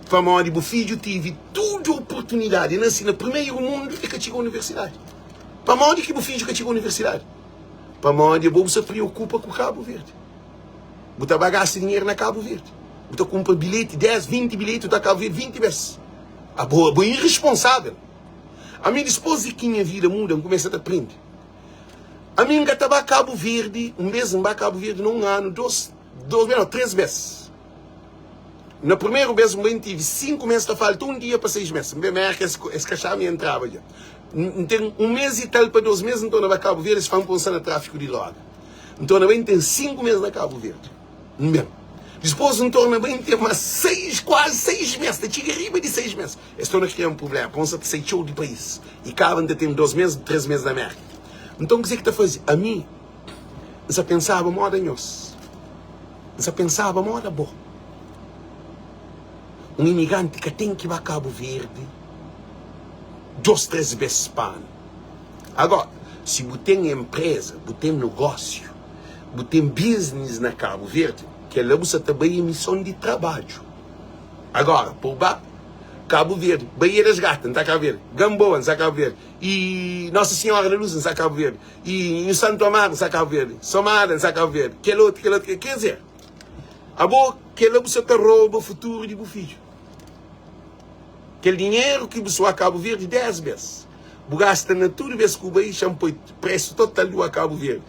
Pamodi bu fidju tive tudu oportunidadi, el nase na primeru mundu, el ka txiga universidadi. Pamodi ki bu fidju ka txiga universidadi? Pamodi abo bu sa priokupa ku Kabu Verdi. Bu ta ba gasta dinheru na Kabu Verdi. Bu ta kunpra bilheti, 10, 20 bilheti, bu ta Kabu Verdi 20 bes. Abo, abo é irresponsável. Ami dispôs di ki nha vida muda, N kumesa ta prende. Ami N ka ta ba Kabu Verdi, un bes N ba Kabu Verdi na un anu, dos, dos bes, nau, tres bes. Na primeru bes N bai N tive 5 mes ta falta un dia pa 6 mes. N ben Merka es, es ka xa-m i entraba dja. N ten un mes i tal pa dos mes N torna ba Kabu Verdi, es fla-m pa N sta na tráfiku di droga. N torna bai N ten 5 mes na Kabu Verdi. N ben. Dispôs N torna bai N ten más 6, kuazi 6 mes, ta txiga riba di 6 mes. Es torna kria-m prubléma, pa N sa ta sai txeu di país. I kaba N ta ten 2 mes, 3 mes na Merka. Nton kuzê ki ta faze? Ami N sa pensaba moda nhos. N sa pensaba moda bo. Un imigranti ka ten ki ba Kabu Verdi dos, tres bes pa anu. Agora, si bu ten enpreza, bu ten nogósiu, bu ten biznis na Kabu Verdi, kel-la bu sa ta bai emison di trabadju. Agora, pa bu ba Kabu Verdi, Baía das Gatas, N ta Kabu Verdi, Gamboa, N sa Kabu Verdi, i Nossa Senhora da Luz, N sa Kabu Verdi, i Nhu Santu Amaru, N sa Kabu Verdi, Somada, N sa Kabu Verdi, kel otu, kel otu, ker dizer, abo kel-la bu sa ta roba futuru di bu fidju. Kel dinheru ki bu sua Kabu Verdi 10 bes, bu gasta na tudu bes ku bai, xa-m poi presu total di ua Kabu Verdi,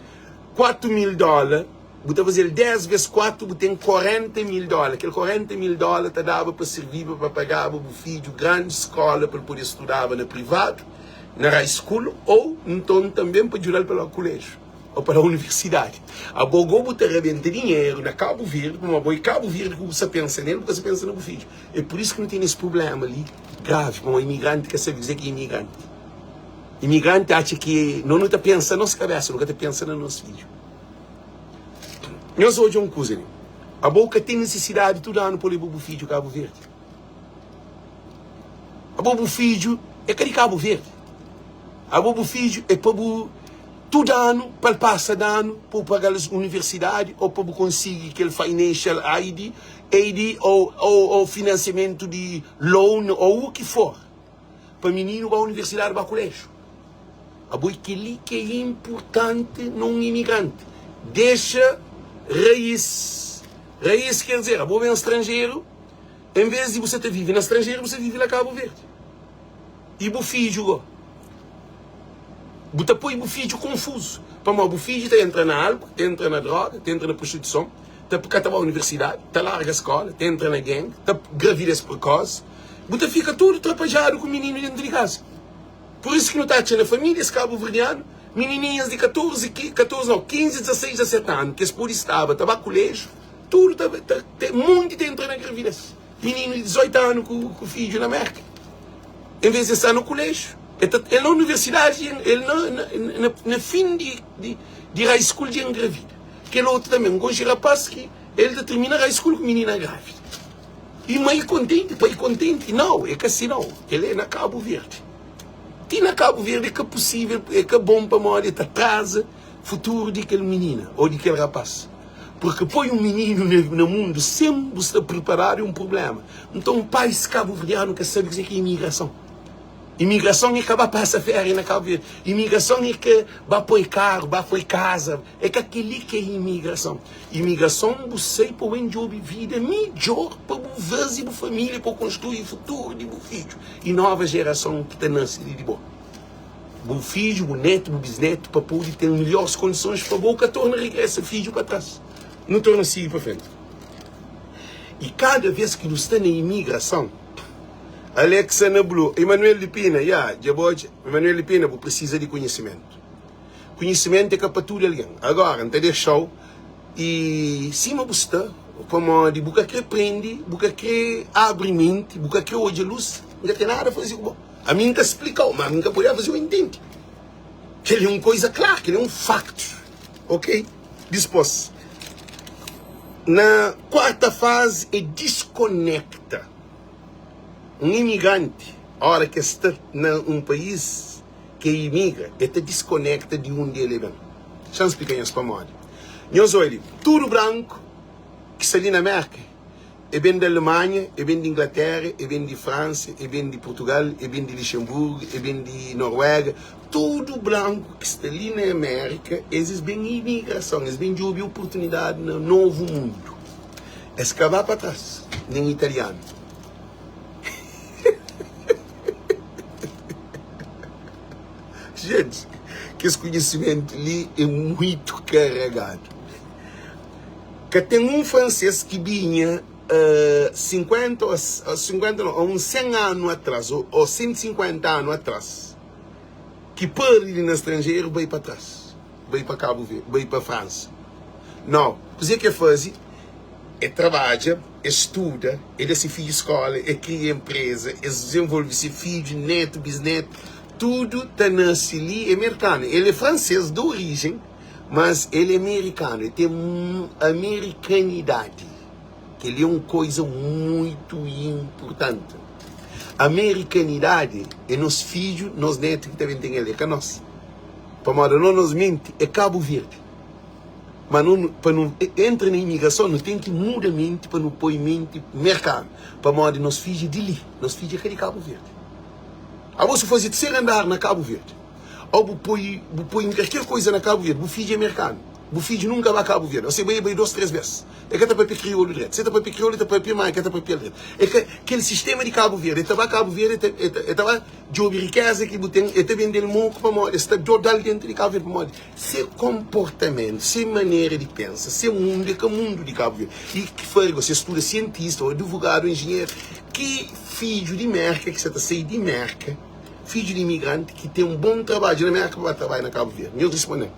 4 mil dóla, bu ta faze-l 10 bes 4, bu ten 40 mil dóla. Kel 40 mil dóla ta daba pa sirbiba pa pagaba bu fidju grandi skóla pa el pode studaba na privadu, na high school ô nton tanben pa djuda-l pa la kuléjiu ô pa la universidadi. Abo gó bu ta rabenta dinheru na Kabu Verdi pamodi abo é Kabu Verdi ku bu sa pensa nel, bu ka sa pensa na bu fidju. É pur isu ki nu ten es prubléma li gravi pamodi imigranti ka sabe kuzê ki é imigranti. Imigranti atxa ki no nu ta pensa nos kabésa, nu ka ta pensa na nos fidju. Nhos odja un kuza li, abo ka ten nisisidadi tudu anu pa leba bu fidju Kabu Verdi. Abo bu fidju é ka di Kabu Verdi. Abo bu fidju é pa bu tudu anu pa el pasa di anu pa bu paga-l universidadi ô pa bu konsigi kel financial aid, aid ô, ô, ô finansiamentu di loan ô u ki for pa mininu ba universidadi ba kuléjiu. Abo é kel-li ki é inpurtanti na un imigranti dexa raís. Raís ker dizer abo ben stranjeru. En vez di bu sa ta vive na stranjeru, bu sa vive la Kabu Verdi. I bu fidju go? Bu ta poi bu fidju konfuzu. Pamodi bu fidju ta entra na álku, ta entra na droga, ta entra na prostituison, ta ka ta ba universidadi, ta larga skola, ta entra na gang, ta gravidez prekosi. Bu ta fika tudu trapadjadu ku mininu dentu di kaza. Pur isu ki nu ta atxa na famílias kabuverdianu minininhas di 14, 14 nau, 15, 16, 17 anu ki es pode staba ta ba kuléjiu, Tudu ta, ta, ta monti ta entra na gravidez. Mininu di 18 anu ku, ku fidju na Merka. En vez de sta na kulejiu, el ta, el na universidadi, el na, na, na, na fin di, di, di high school dja engravida. Kel otu tanbe, N konxe rapaz ki el ta tirmina high school ku minina grávida. I mai kontenti, pai kontenti. Nau, é ka si nau. Kel é na Kabu Verdi. Ti na Kabu Verdi é ka pusível, é ka bon pamodi el ta traza futuru di kel minina ô di kel rapaz. Purki poi un mininu na mundu sen bu sta priparadu é un prubléma. Nton, pais kabuverdianu ka sabe kuzê ki é imigrason. Imigrason é ka ba pasa féria na Kabu Verdi. Imigrason é ka ba poi karu, ba poi kaza. É ka kel-li ki é imigrason. Imigrason bu sai pa bu ben djobe vida midjór pa bu faze bu família, pa bu konstrui futuru di bu fidju i nova jerason ki ta nase li di bo. Bu fidju, bu netu, bu bisnetu pa pode ten melhores kondisons pa bo ka torna regresa fidju pa tras. Nu torna sigi pa frenti. I kada vez ki nu sta na imigrason, Alexa na blue, Emanuel di Pina, ya, dja bo odja, Emanuel di Pina, bu prisiza di konhisimentu. Konhisimentu é ka pa tudu algen. Agora, N ta dexa-u i sima bu sta, pamodi bu ka kre prende, bu ka kre abri menti, bu ka kre odja lus, N ka ten nada faze ku bo. Ami N ka splikau, ma ami N ka podia faze-u intende. Kel-li é un koiza klar, kel-li é un faktu. Ok? Dispôs, na kuarta fazi é diskonekta. Un imigranti, óra ki el sta na un país ki el imigra, el ta diskonekta di undi el é ben. Xa-m splika nhos pamodi. Nhos odja li, tudu branku ki sta li na Mérka. E ben di Alemanha, e ben di Inglatéra, e ben di Fransa, e ben di Purtugal, e ben di Lixenburgu, e ben di Noruega. Tudu branku ki sta li na Amérika, es es ben imigrason, es ben djobe oportunidadi na novu mundu. Es ka ba pa tras, nen italianu. Gente, kes konhisimentu li é muitu karagadu. Ka ten un fransês ki binha 50 ô 50 nau, uns 100 anu atras ô 150 anu atras ki pari li na stranjeru bai pa tras, bai pa Kabu Verdi, bai pa Fransa. Nau, kuzê ki el faze? El trabadja, el studa, el da se fidju skóla, el kria enpreza, el dizenvolve se fidju, nétu, bisnétu, tudu ta nase li. É merkanu, el é fransês di orijen. Mas el é merikanu, el ten amerikanidadi. Kel-li é un koiza muitu inpurtanti. Amerikanidadi é nos fidju, nos nétu ki ta ben ten el, é ka nos. Pamodi anos nos menti é Kabu Verdi. Ma no, pa nu entra na imigrason, nu ten ki muda menti pa nu poi menti merkanu. Pamodi nos fidju é di li, nos fidju é ka di Kabu Verdi. Abo si faze terseru andar na Kabu Verdi. Ou bu poi bu poi kalker koiza na Kabu Verdi, bu fidju é merkanu, bu fidju nunka ba Kabu Verdi, ou se bai e bai dos tres bes, e ka ta papia kriolu dretu, se ta papia kriolu e ta papia ma e ka ta papial dretu, e ka kel sistema di Kabu Verdi, e ta ba Kabu Verdi e ta e ta e ta ba djobi rikeza ki bu ten e ta bendel moku pamodi e sta dodal dentu di Kabu Verdi pamodi se konportamentu, se manera di pensa, se mundu e ka mundu di Kabu Verdi i ki fari gosi e studa sientista ou advogadu ou enjenheru ki fidju di Merka ki sa ta sai di Merka. Fidju di imigranti ki ten un bon trabadju na Merka pa ba trabadja na Kabu Verdi. Nhos risponde-m.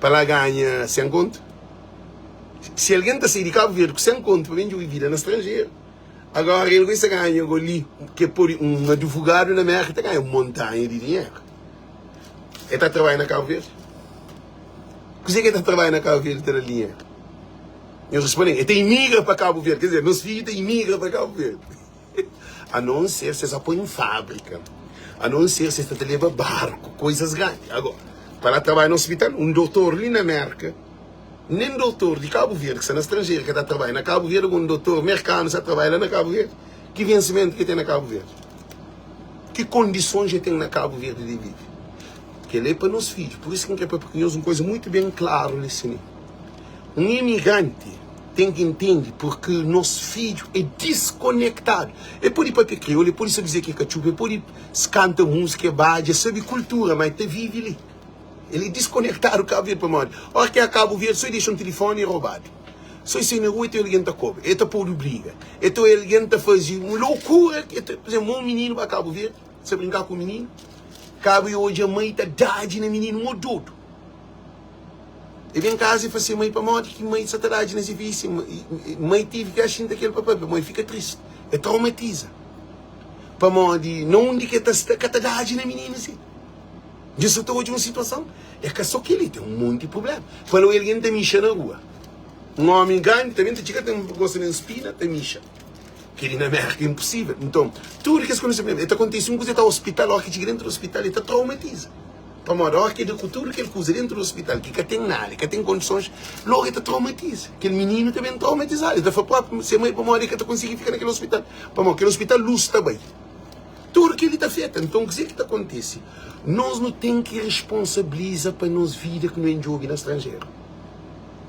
Pa la ganha 100 kontu? Si algen ta sai di Kabu Verdi ku 100 kontu pa ben djobe vida na stranjeru, agora el gosi ta ganha go li, ke pode un advogadu na Merka ta ganha un montanha di dinheru. El ta trabadja na Kabu Verdi? Kuzê ki el ta trabadja na Kabu Verdi ta da-l dinheru? Nhos risponde-m. El ta imigra pa Kabu Verdi. Ker dizer, nos fidju ta imigra pa Kabu Verdi. A non ser se es a poi un fábrika, a non ser se es ta ta leba barku, koizas grandi. Agora, pa la trabadja na ospital, un dotor li na Merka, nen dotor di Kabu Verdi ki sta na stranjeru ka ta trabadja na Kabu Verdi, un dotor merkanu sta trabadja la na Kabu Verdi, ki vensimentu ki ten na Kabu Verdi? Ki kondisons e ten na Kabu Verdi di vive? Kel-li é pa nos fidju. Pur isu ki N krê papia ku nhos un koza mutu ben klaru li si. Un imigranti ten ki intende purki nos fidju é diskonektadu. El pode papia kriolu, el pode sabe dizer ki é katxupa, el pode kanta múzika, el badja, el sabe kultura, ma el ta vive li. El é diskonektadu Kabu Verdi pamodi óras ki el Kabu Verdi sô el dexa un tilifoni el robadu. Sô el sai na rua el ta obi algen ta koba, el ta podu briga, el ta obi algen ta faze un lokura. Pur izénplu, un mininu ba Kabu Verdi, sa brinka ku mininu, kaba el odja mai ta dadji na mininu mo dodu. E ben kaza e fla se mai pamodi ki mai sa ta dadji na se fidju si mai tivi ki xinta kel pa papia mai fika tristi e traumatiza pamodi na undi ki e ta sta ka ta dadji na mininu si dja sa ta odja un situason e ka so keli ten un monti prublema fala oi algen ta mixa na rua un omi grandi ta ben ta txiga ta gosta ben spina ta mixa keli na merka é inposivel nton tudu kes kondison e ta kontisi un kuza e ta ospital ora ki txiga dentu di ospital e ta traumatiza. Pamodi óras ki el da ku tudu kel kuza déntu di ospital ki ka ten nada, ka ten kondisons, lógu el ta traumatiza. Kel mininu ta ben traumatizadu. El ta fla própi se mai pamodi el ka ta konsigi fika na kel ospital. Pamodi kel ospital lus ta bai. Tudu kel-li ta afeta. Nton, kuzê ki ta kontise? Nos nu ten ki responsabiliza pa nos vida ki nu ben djobe na stranjeru.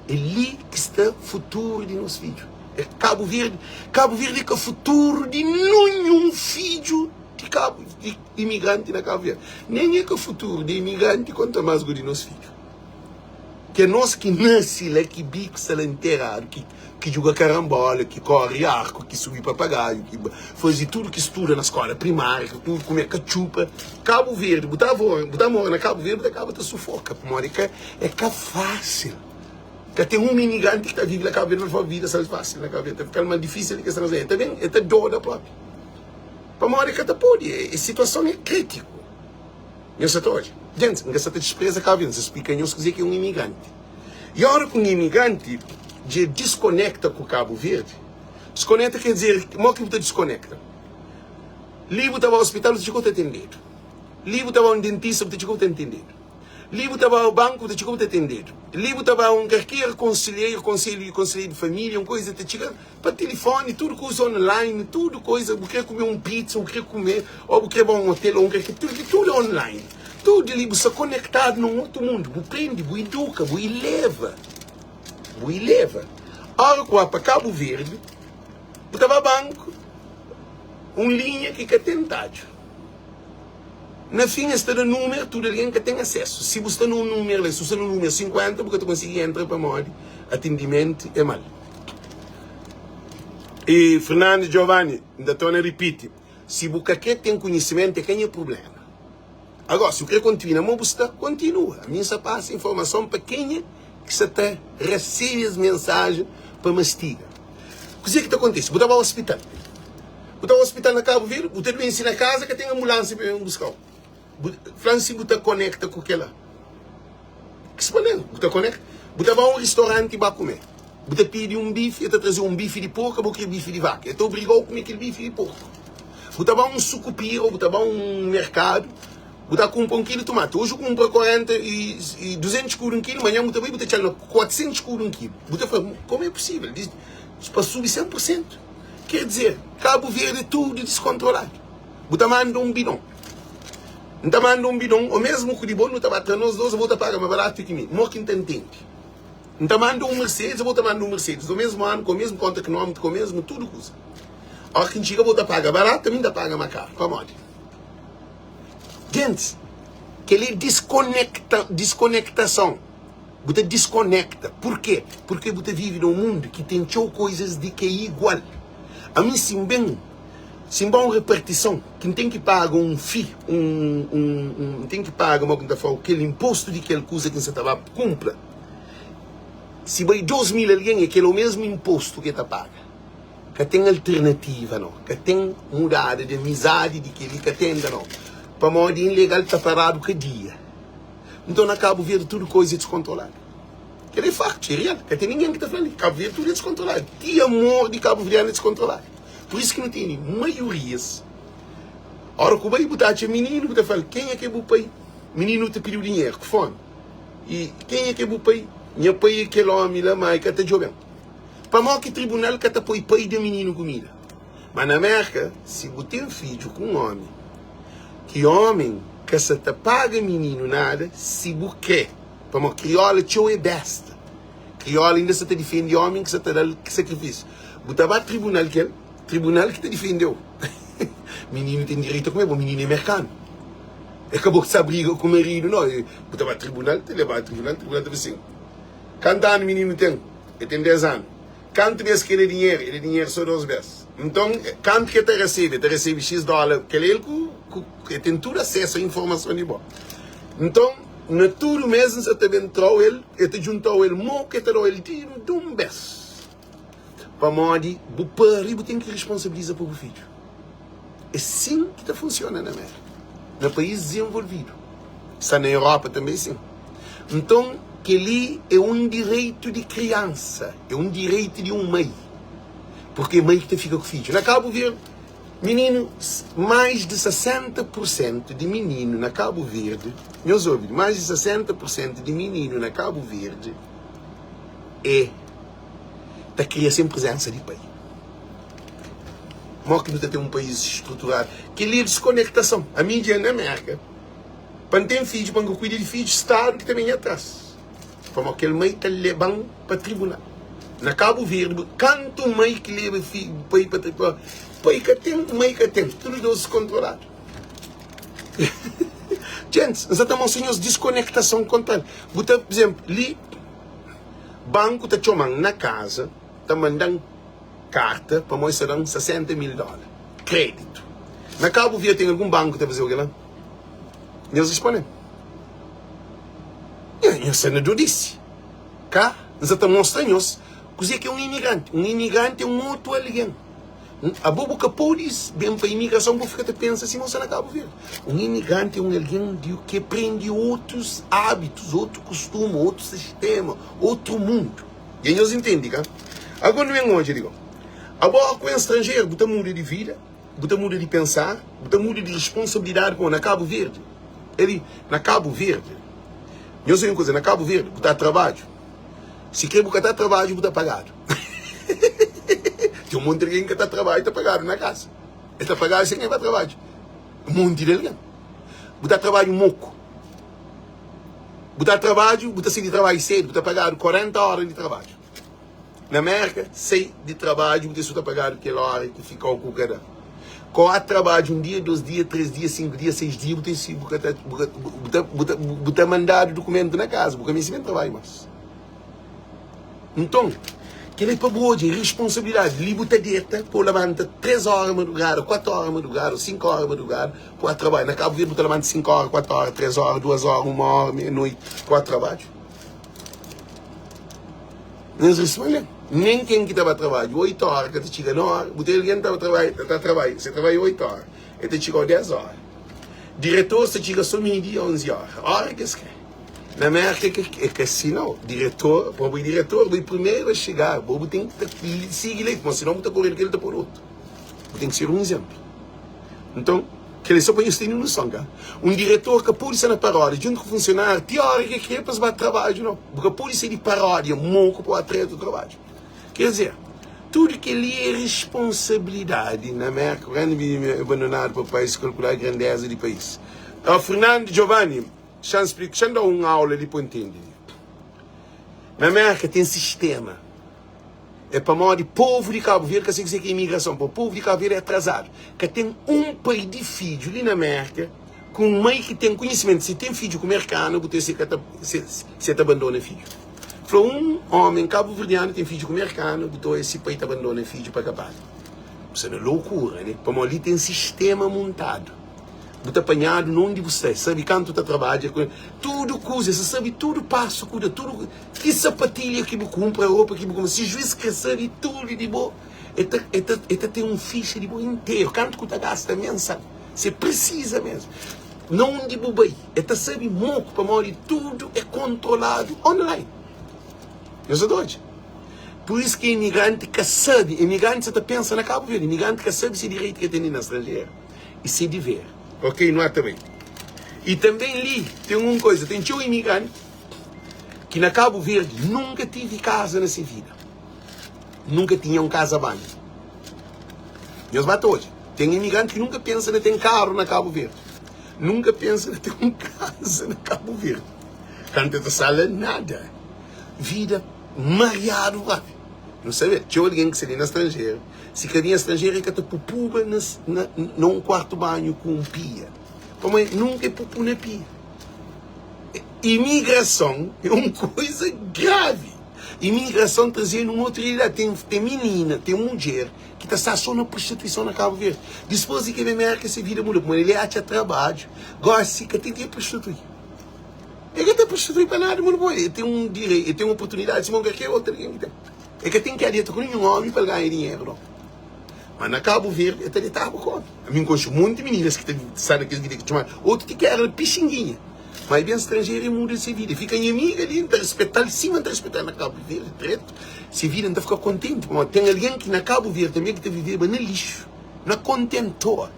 É li ki sta futuru di nos fidju. É Kabu Verdi. Kabu Verdi é ka futuru di ninhun fidju di Kabu di. Imigranti na Kabu Verdi. Nen é ka futuru di imigranti konta más go di nos fidju. Ke nos ki nase la, ki biku sta la nteradu, ki ki djuga karanbola, ki kori arku, ki subi papagaiu, ki faze tudu, ki studa na skola primária, ki tudu kume katxupa. Kabu Verdi, bu ta bu ta mora na Kabu Verdi, bu ta kaba ta sufoka, pamodi é ka é ka fásil. Ka ten un imigranti ki ta vive na Kabu Verdi pa fla vida sta fásil na Kabu Verdi. Ta fika-l más difísil di ki stranjeru. El ta ben, el ta doda propi. Pamodi ka ta pode, e situason é kritiku. Nhos sa ta odja? Gentis, N ka sa ta dispreza Kabu Verdi, N sa splika nhos kuzê ki é un imigranti. I ora ki un imigranti dja diskonekta ku Kabu Verdi, diskonekta ker dizer, mo ki bu ta diskonekta? Li bu ta ba ospital, bu ta txika bu ta atendedu. Li bu ta ba un dentista, bu ta txika bu ta atendedu. Li bu ta ba banku bu ta txiga bu ta atendedu. Li bu ta ba un karker konselheru, konselhu, konselheru di família, un koisa ta txiga pa tilifoni, tudu kuza online, tudu koisa, bu kre kume un pizza, bu kre kume, o bu kre ba un otel, o un karker, tudu, tudu é online. Tudu li bu sta konektadu na un otu mundu, bu prende, bu iduka, bu ileva, bu ileva. Ora ku ba pa Kabu Verdi, bu ta ba banku, un linha ki ka ten tadju. Na fin es ta da numeru, tudu algen ka ten asesu. Si bu sta na un numeru la, si bu sta na numeru 50, bu ka ta konsigi entra pamodi atendimentu é mal. E Fernando Giovanni, N ta torna ripiti, si bu ka kre ten kunhisimentu é ka nha prublema. Agora, si bu kre kontinua ma bu sta, kontinua. Ami N sta pasa informason pa kenha ki sta ta resebe es mensajen pa mastiga. Kuzê ki ta kontise? Bu ta ba ospital. Bu ta ospital na Kabu Verdi, bu ta duense na kaza, ka ten ambulansia pa ben buska-u. Bu fla-m si bu ta konekta ku kela. Ki si manera bu ta konekta? Bu ta ba un ristoranti ba kume. Bu ta pidi un bifi, e ta traze-u un bifi di porku, abo kre bifi di vaka. E ta obriga-u kume kel bifi di porku. Bu ta ba un sukupira ô bu ta ba un merkadu, bu ta kunpra un kilu tumati. Oji bu kunpra 40 i 200 skudu un kilu, manhan bu ta bai bu ta txal na 400 skudu un kilu. Bu ta fla, komu é pusível? Pa subi 100 pur sentu. Ker dizer, Kabu Verdi é tudu diskontroladu. Bu ta manda un bidon. N ta manda un bidon, o mesmu ku di bo, nu ta ba tra nos dos, bo ta paga ma baratu ki mi. Mo ki N ta ntende? N ta manda un Mercedes, bo ta manda un Mercedes, do mesmu anu, ku mesmu konta kilómetru, ku mesmu tudu kuza. Ora ki N txiga, bo ta paga baratu, ami N ta paga ma karu. Pamodi? Gentis, kel-li é diskonekta, diskonektason. Bu ta diskonekta. Purkê? Purkê bu ta vive na un mundu ki ten txeu koizas di ki é igual. Ami si N ben, si N ba un repartison ki N ten ki paga un fi, un, un, un, N ten ki paga, mo ki N ta fla-u, kel inpostu di kel kuza ki N sa ta ba kunpra, si bai 2000 algen, é kel omesmu inpostu ki e ta paga. Ka ten alternativa no. Ka ten mudada di amizadi di kel-li, ka ten inda no. Pamodi ilegal ta paradu ka dia. Nton na Kabu Verdi tudu koiza é diskontroladu. Kel é faktu, é real. Ka ten ningen ki ta fla li. Kabu Verdi tudu é diskontroladu. Ti amor di kabuverdianu é diskontroladu. Pur isu ki nu tene maiorias. Ora ku bai bu ta atxa mininu bu ta fla-l kenha ki é bu pai? Mininu ta pidi-u dinheru ku fomi. I kenha ki é bu pai? Nha pai é kel omi la, ma e ka ta djobe-m. Pamodi ki tribunal ka ta poi pai da mininu kumida? Ma na Merka, si bu ten fidju ku un omi, ki omi ka sa ta paga mininu nada, si bu kre, pamodi kriola txeu é besta, kriola inda sa ta difende omi ki sa ta da-l sakrifisiu, bu ta ba tribunal kel tribunal ki ta difende-u. Mininu ten direitu a kume, bo mininu é merkanu, é ka bo ki sa briga ku maridu no, bu ta ba tribunal, ta leba tribunal, tribunal ta fla sin, kantu anu mininu ten? El ten 10 anu. Kantu bes ki el da dinheru? El da dinheru so dos bes. Nton, kantu ki el ta resebe? El ta resebe xis dóla. Kel-la el ku, ku, el ten tudu asesu a informason di bo. Nton, na tudu mes N sa ta ben tra-u el, el ta djunta-u el mo ki el ta da-u el dinheru di un bes. Pamodi bu pari, bu ten ki responsabiliza pa bu fidju. É sin ki ta funsiona na Mérka, na país dizenvolvidu. Sta na Europa tanbê é sin. Nton, kel-li é un direitu di kriansa, é un direitu di un mai, purki é mai ki ta fika ku fidju. Na Kabu Verdi, mininu, más di 60 pur sentu di mininu na Kabu Verdi, nhos obi, más di 60 pur sentu di mininu na Kabu Verdi é ta kria sen prezénsa di pai. Mó ki nu ta ten un país struturadu? Kel-li é diskonektason. Ami dja na Mérka, pa N ten fidju, pa N ka kuida di fidju, Stadu ki ta ben nha tras. Pamodi kel mai ta leba-m pa tribunal. Na Kabu Verdi, kantu mai ki leba pai pa tribunal? Pai ka ten, mai ka ten. Tudu dos diskontroladu. Gentis, N sa ta mostra nhos diskonektason kontra el. Bu ta, pur izénplu, li, banku ta txoma-m na kaza, ta manda-m karta pamodi sta dan 60 mil dola kreditu. Na Kabu Verdi ten algun banku ta fazeu kela? Nhos responden. Nha, nhos sta na dodisi. Ka? N sa ta mostra nhos kuzê ki é un imigranti. Un imigranti é un otu algen. Abo bu ka pode ben pa imigrason bu fika ta pensa sima bu sta na Kabu Verdi. Un imigranti é un algen di ki prende otus ábitus, otu kustumu, otu sistema, otu mundu. Dja nhos intendi, ka? Ago nu ben odja di go. Abo ku en stranjeru bu ta muda di vida, bu ta muda di pensar, bu ta muda di responsabilidadi pamo na Kabu Verdi, ali na Kabu Verdi. Nhos sabe un kuza, na Kabu Verdi bu ta trabadju, si kre bu ka ta trabadju bu ta pagadu. Ten un monti algen ki ka ta trabadju ta pagadu na kasa. Es ta pagadu sen el ba trabadju. Un monti di algen. Bu ta trabadju moku. Bu ta trabadju, bu ta sai di trabadju sedu, bu ta pagadu 40 ora di trabadju. Na Merka, sai di trabadju bu ta su ta pagadu kel ora ki fikau ku ka da. Ko a trabadju un dia, dos dia, tres dia, sinku dia, seis dia, bu ta bu ka ta bu ka bu ta bu ta bu ta mandadu dukumentu na kaza, bu ka meste ben trabadju mas. Nton, kel-li é pa bu odja responsabilidadi. Li bu ta deta pa bu labanta 3 óra madrugada, 4 óra madrugada, 5 óra madrugada pa bu ba trabadju. Na Kabu Verdi bu ta labanta 5 óra, 4 óra, 3 óra, 2 óra, 1 óra, meia-noiti pa bu ba trabadju. Nhos responde-m, Nen ken ki ta ba trabadju 8 óra ka ta txiga na óra. Bu ten algen ta ba trabadja, ta trabadja, se trabadja 8 óra, el ta txiga-u 10 óra. Diretor ta txiga so meio-dia, 11 óra, óra ki es kre. Na Merka é ka si nau. Diretor, pa bo é diretor, bo é primeru a xega, bo bu ten ki ta sigi lei, pamodi sinau bu ta kore di kel ta poi otu. Bu ten ki ser un izénplu. Nton, kel é so pa nhos tene noson, ka? Un diretor ka pode sta na paródia djuntu ku funsionáriu ti óra ki el kre pa es ba trabadju, nau. Bu ka pode sai di paródia moku pa ba tra otu trabadju. Ker dizer, tudu kel-li é responsabilidadi. Na Merka, grandi mininu é abandonadu pa pais, kalkuladu grandeza di pais. Fernando Giovanni. Xa-m splika, xa-m da-u un aula li pa bu ntende. Na Mérka ten sistéma. É pamodi povu di Kabu Verdi ka sabe kuzê ki é imigrason. Pamodi povu di Kabu Verdi é atrazadu. Ka ten un pai di fidju li na Mérka ku un mai ki ten konhisimentu. Si ten fidju ku merkanu, bu ten se ka ta se ta bandona fidju. Fla un ómi kabuverdianu ten fidju ku merkanu, bu ta oja si pai ta bandona fidju pa ka paga. Bu sta na lokura, ne? Pamodi li ten sistéma muntadu. Bu ta panhadu na undi bu sta. Es sabe kantu ta trabadja ku tudu kuza, es sabe tudu pasu ku da, tudu ki sapatilha ki bu kunpra, ropa ki bu kunpra. Si juiz kre sabe tudu di bo, e ta e ta e ta ten un fixa di bo interu, kantu ku ta gasta mensal. Se prisiza mesmu. Na undi bu bai, e ta sabe moku pamodi tudu é kontroladu online. Nhos sa ta odja? Pur isu ki imigranti ka sabe, imigranti sa ta pensa na Kabu Verdi, imigranti ka sabe se direitu ki el ten li na stranjeru. i se diver. Ok, nu ata bai. I tanben li ten un koza, ten txeu imigranti ki na Kabu Verdi nunka tivi kaza na se vida, nunka tinha un kaza banhu. Nhos ba ta odja, ten imigranti ki nunka pensa na ten karu na Kabu Verdi, nunka pensa na ten un kaza na Kabu Verdi. Kantu el ta sta la, nada. Vida mariadu propi. Nu sabe, txeu algen ki sta li na stranjeru, Si ka binha stranjeru e ka ta pupuba na na un kuartu banhu ku un pia. Pamodi nunka e pupu na pia. Imigrason é un koisa gravi. Imigrason traze-nu un otu realidadi. Ten ten minina, ten mudjer ki ta sta so na prostituison na Kabu Verdi. Dispôs di ki e ben Merka se vida muda pamodi el atxa trabadju. Gosi ka ten ki e prostitui. E ka ta prostitui pa nada mundu pamodi e ten un direi, e ten oportunidadi sima kalker otu algen ki ten. E ka ten ki adeta ku ninhun omi pa el ganha dinheru, no. Ma na Kabu Verdi e ta detaba ku omi. Ami N konxe monti mininas ki ta sta na kes vida ki txomadu otu ti ki era pixinguinha. Ma e ben stranjeru e muda se vida. E fika nha amiga li, N ta rispeta-l sima N ta rispeta-l na Kabu Verdi dretu. Se vida N ta fika kontenti pamodi ten algen ki na Kabu Verdi tanbe ki ta viveba na lixu, na kontentor.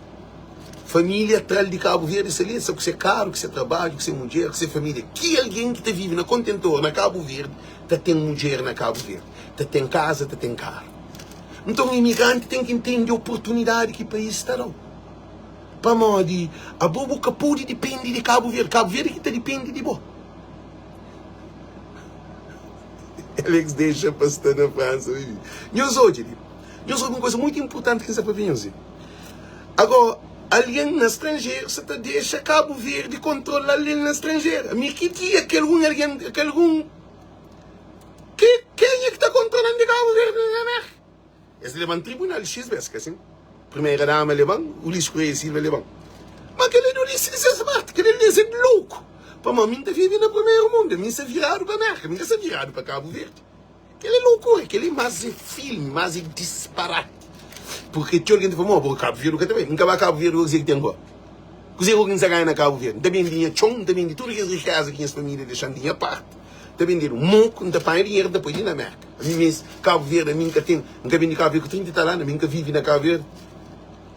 Família tra-l di Kabu Verdi, sta li, sta ku se karu, ku se trabadju, ku se mudjer, ku se família. Ki algen ki ta vive na kontentor na Kabu Verdi ta ten mudjer na Kabu Verdi, ta ten kaza, ta ten karu. Nton imigranti ten ki ntende oportunidadi ki país ta da-u. Pamodi abo bu ka pode dipende di Kabu Verdi, Kabu Verdi ki ta dipende di bo. Alex dexa pa sta na Fransa. Nhos odja li, nhos odja un kuza mutu inportanti ki N sta papia nhos li. Agora, algen na stranjeru sa ta dexa Kabu Verdi kontrola-l el na stranjeru. Ami ki dia ki algun algen, ki algun, ki kenha ki ta kontrola-m di Kabu Verdi na Merka? Es leba-m tribunal xis bes, ka sin? Primeira dama leba-m, Ulisses Correia Silva leba-m. Ma kel-li é dolice di ses parti, kel-li é de louku. Pamodi mi N ta vive na primeru mundu, ami N sta viradu pa Merka, mi N ka sta viradu pa Kabu Verdi. Kel-li é loucura, kel-li más é filme, más é disparate. Porque txeu algen ta fla, Mo, bo Kabu Verdi ka ta bai. N ka ba Kabu Verdi, kuzê ki ten go? Kuzê ki N sa ganha na Kabu Verdi? N ta bende nha txon, N ta bende tudu kes rikeza ki nhas família dexa-m di nha parti. N ta bendedu moku, N ta panha dinheru, N ta poi li na Merka. Ami mes, Kabu Verdi, ami N ka ten, N ka bende Kabu Verdi ku 30 i tal anu, ami N ka vive na Kabu Verdi.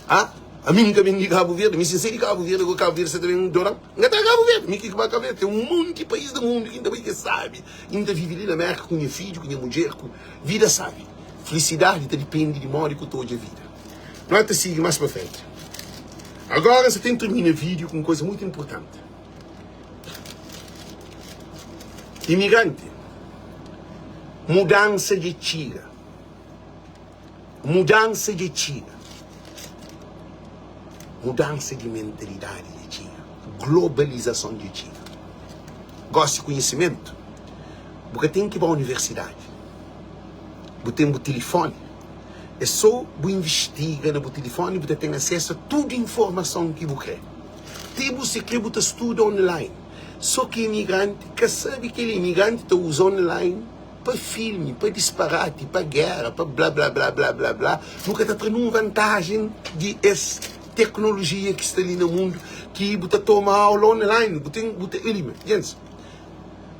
Ha? Ami N ka ben di Kabu Verdi. Mi si N sai di Kabu Verdi, ago Kabu Verdi sa ta ben dora-m. N ka ta Kabu Verdi. Mi ki ba Kabu Verdi. Ten un monti país na mundu ki N ta bai ki é sabi. I N ta vive li na Mérka ku nha fidju, ku nha mudjer, ku vida sabi. Filisidadi ta dipende di modi ku ta odja vida. Nu ta sigi más pa frenti. Agora N sa ten tirmina vídiu ku un kuza mutu inpurtanti. Imigranti, mudansa dja txiga. Mudansa dja txiga. Mudansa di mentalidadi dja txiga. Globalizason dja txiga. Gosi konhisimentu, bu ka ten ki ba universidadi. Bu ten bu tilifoni. É so bu investiga na bu tilifoni bu ta ten asesu a tudu informason ki bu kre. Ti bu si kre bu ta studa online. So ki imigranti ka sabe kel imigranti ta uza online pa filmi, pa disparati, pa gera, pa blablablablabla. Nu ka ta tra nun vantajen di es teknolojia ki sta li na mundu ki bu ta toma aula online, bu ten bu ta eli me. Gentis,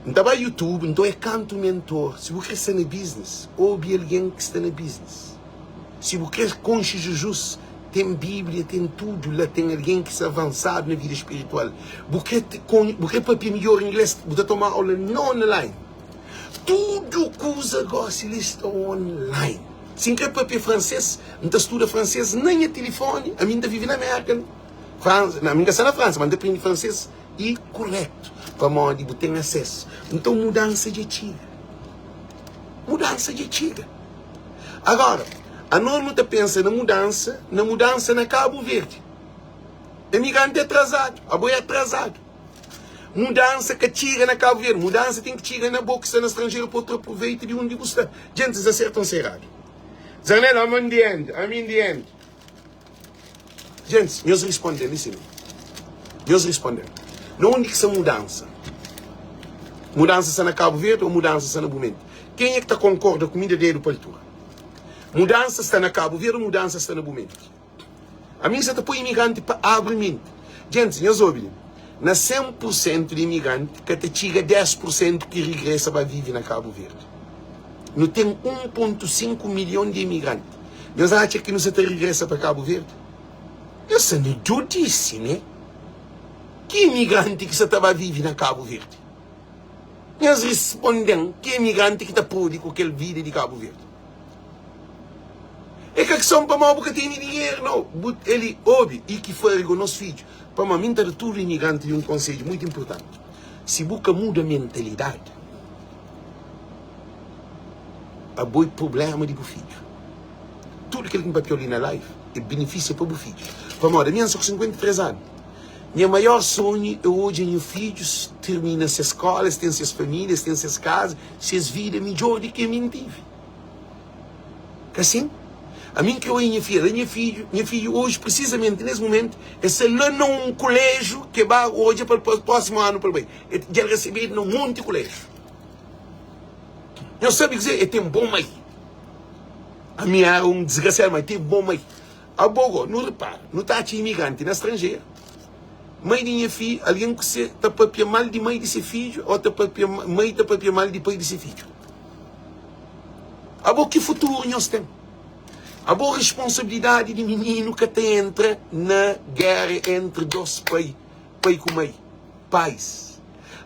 N ta bai YouTube, nton é kantu mentor. Si bu kre sta na business, obi algen ki sta na business. Si bu kre konxe Jizus, ten Bíblia, ten tudu la, ten algen ki sta avansadu na vida spiritual. Bu kre bu kre papia midjór inglês, bu ta toma aula na online. Tudu kuza gósi li sta online. Si N kre papia fransês, N ta studa fransês na nha tilifóni. Ami N ta vive na Mérka, Fransa, ami N ka sta na Fransa, ma N ta prende fransês i kurétu, pamodi bu ten asésu. Nton mudansa dja txiga. Mudansa dja txiga. Agora, anos nu ta pensa na mudansa, na mudansa na Kabu Verdi. Imigranti é atrazadu, abo é atrazadu. Mudansa ka txiga na Kabu Verdi, mudansa ten ki txiga na bo ki sta na stranjeru pa bu tra proveitu di undi bu sta. Djentis aserta un seradu. Zanel, I'm in the end, I'm in the end. Djentis, nhos risponde-m li sima. Nhos risponde-m. Na undi ki sta mudansa? Mudansa sta na Kabu Verdi ô mudansa sta na bu menti? Kenha ki ta konkorda ku mi da dedu pa altura. Mudansa sta na Kabu Verdi ô mudansa sta na bu menti? Ami N sa ta poi imigranti pa abri menti. Gentis, nhos obi li, na 100 pur sentu di imigranti, ka ta txiga 10 pur sentu ki rigresa ba vive na Kabu Verdi. Nu ten 1.5 milhon di imigranti. Nhos atxa ki nu sa ta rigresa pa Kabu Verdi? Nhos sa na djodisi, ne? Ki imigranti ki sa ta ba vive na Kabu Verdi? Nhos risponde-m, ki imigranti ki ta pode ku kel vida di Kabu Verdi? É ka kson pamodi bu ka tene dinheru, nau. Bu el obi i ki fari ku nos fidju. Pamodi mi N ta da tudu imigranti li un konsedju mutu inpurtanti, si bu ka muda mentalidadi, abo é prubléma di bu fidju. Tudu kel ki N papiau li na live é benefisia pa bu fidju. Pamodi ami N sta ku 53 anu, nha maior sonhu é odja nha fidjus tirmina ses skóla, es ten ses família, es ten ses kaza, ses vida midjór di ki ami N tive. Ka sin? Ami N kre oia nha fidja la, nha fidju, nha fidju oji, prisizamenti nes mumentu, el sta la na un kuléjiu ke ba odja pa prósimu anu pa el bai. El dja el resebedu na un monti kuléjiu. Nhos sabe kuzê? El ten bon mai. Ami éra un disgrasiadu, ma el ten bon mai. Abo go, nu repara, nu ta atxa imigranti na stranjeru. Mai di nha fi, algen ku se ta papia mal di mai di se fidju ô ta papia mai ta papia mal di pai di se fidju. Abo ki futuru nhos ten? Abo responsabilidadi di mininu ka ta entra na gera entri dos pai, pai ku mai, pais.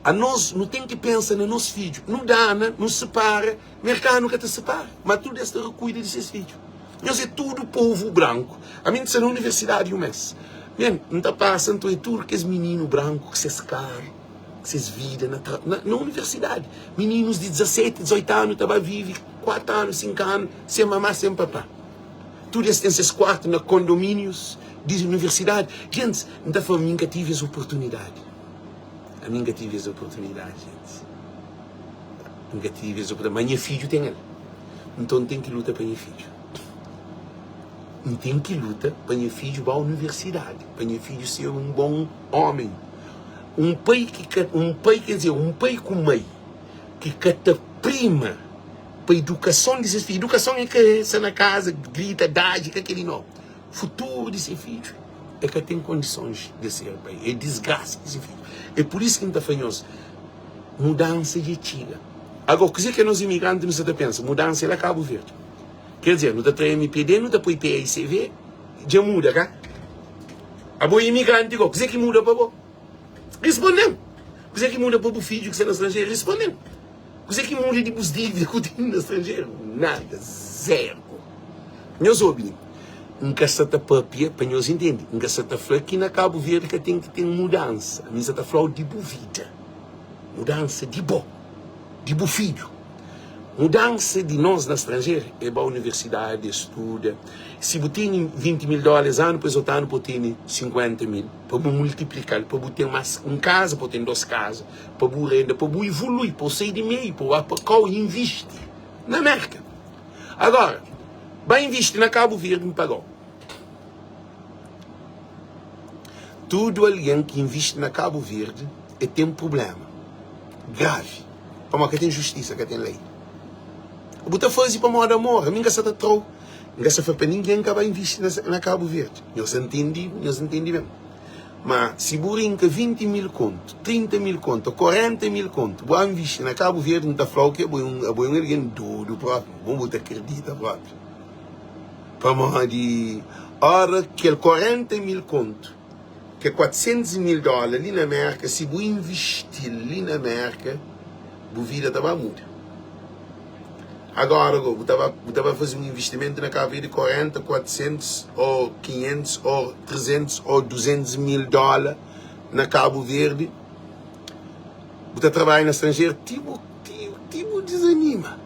Anos nu ten ki pensa na nos fidju. Nu dana, nu sipara, merkanu ka ta sipara, ma tudu es ta rekuida di ses fidju. Nhos é tudu povu branku. Ami N ta sta na universidadi un mes. Men, N ta pasa, N ta oja tudu kes mininu branku ku ses karu, ku ses vida na tra, na, na universidadi. Mininus di 17, 18 anu ta ba vive 4 anu, 5 anu sen mamá, sen papá. Tudu es ten ses kuartu na kondomínius di universidadi. Gentis, N ta fla, mi N ka tive es oportunidadi. Ami N ka tive es oportunidadi, gentis. N ka tive es oportunidadi, ma nha fidju ten el. Nton N ten ki luta pa nha fidju. N ten ki luta pa nha fidju ba universidadi, pa nha fidju ser un bon ómi. Un pai ki ka, un pai, ker dizer, un pai ku mai ki ka ta prima pa idukason di ses fidju. Idukason é ka sta na kaza, grita, dadji, ka kel-li nau. Futuru di se fidju, el ka ten kondisons di ser pai. É disgrasa di se fidju. É pur isu ki N ta fla nhos, mudansa dja txiga. Agora, kuzê ki nos imigranti nu sta ta pensa? Mudansa é la Kabu Verdi. Ker dizer, nu ta tra mpd, nu ta poi PICV, dja muda, ka? Abo é imigranti go, kuzê ki muda pa bo? Responde-m! Kuzê ki muda pa bu fidju ki sta na stranjeru? Responde-m! Kuzê ki muda di bus dívida ku tene na stranjeru? Nada, zero. Nhos obi li, N ka sta ta papia pa nhos intende, N ka sta ta fla ki na Kabu Verdi ka ten ki ten mudansa. Mi N sta ta fla-u di bu vida, mudansa di bo, di bu fidju. Mudansa di nos na stranjeru é ba universidadi, é studa. Si bu tene 20 mil dóla es anu, pa es otu anu bu tene 50 mil, pa bu multiplika-l, pa bu ten más un kaza, pa bu ten dos kaza, pa bu renda, pa bu ivolui, pa bu sai di meiu, pa bu ba pa kau invisti na Merka. Agora, ba invisti na Kabu Verdi, N pagau. Tudu algen ki invisti na Kabu Verdi e ten prubléma gravi, pamodi ka ten justisa, ka ten lei. Bu ta faze pamodi amor, ami N ka sa ta tra-u, N ka sa fla pa ningen ka ba invisti na Kabu Verdi. Nhos ntende, nhos ntende ben. Ma si bu rinka 20 mil kontu, 30 mil kontu, 40 mil kontu, bu invisti na Kabu Verdi, N ta fla-u ki abo é un, abo é un algen dodu propi, bon bu ta kridita propi. Pamodi ora kel 40 mil kontu, ki é 400 mil dóla li na Merka, si bu invisti-l li na Merka, bu vida ta ba muda. Agora go, bu ta ba, bu ta ba faze un investimentu na Kabu Verdi di 40, 400 ô 500 ô 300 ô 200 mil dóla na Kabu Verdi, bu ta trabadja na stranjeru ti bu, ti, ti bu dizanima.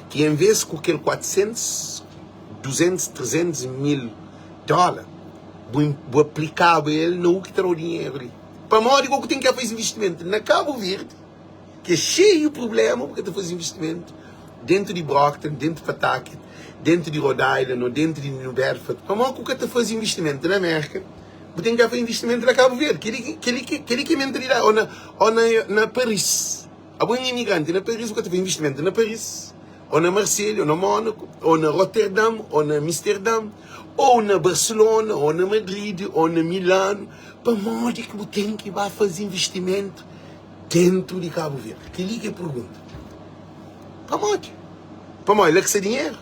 Ki en vez ku kel 400, 200, 300 mil dóla, bu, bu aplikaba el na u ki ta da-u dinheru li. Pamodi go ku ten ki faze investimentu na Kabu Verdi? ki é xeiu prubléma bu ka ta faze investimentu dentu di Brockton, dentu Pawtucket, dentu di Rhode Island ô dentu di New Bedford. Pamodi ku ka ta faze investimentu na Merka, bu ten ki faze investimentu na Kabu Verdi. Kel-li kel-li kel-li ki é mentalidadi ô na ô na na Paris. Abo é un imigranti na Paris, bu ka ta faze investimentu na Paris ô na Marselha ô na Mónaku ô na Roterdam ô na Amsterdam ô na Barcelona ô na Madrid ô na Milano. Pamodi ki bu ten ki ba faze investimentu Dentu di Kabu Verdi? Kel-li ki é pergunta. Pamodi? Pamodi la ki sta dinheru.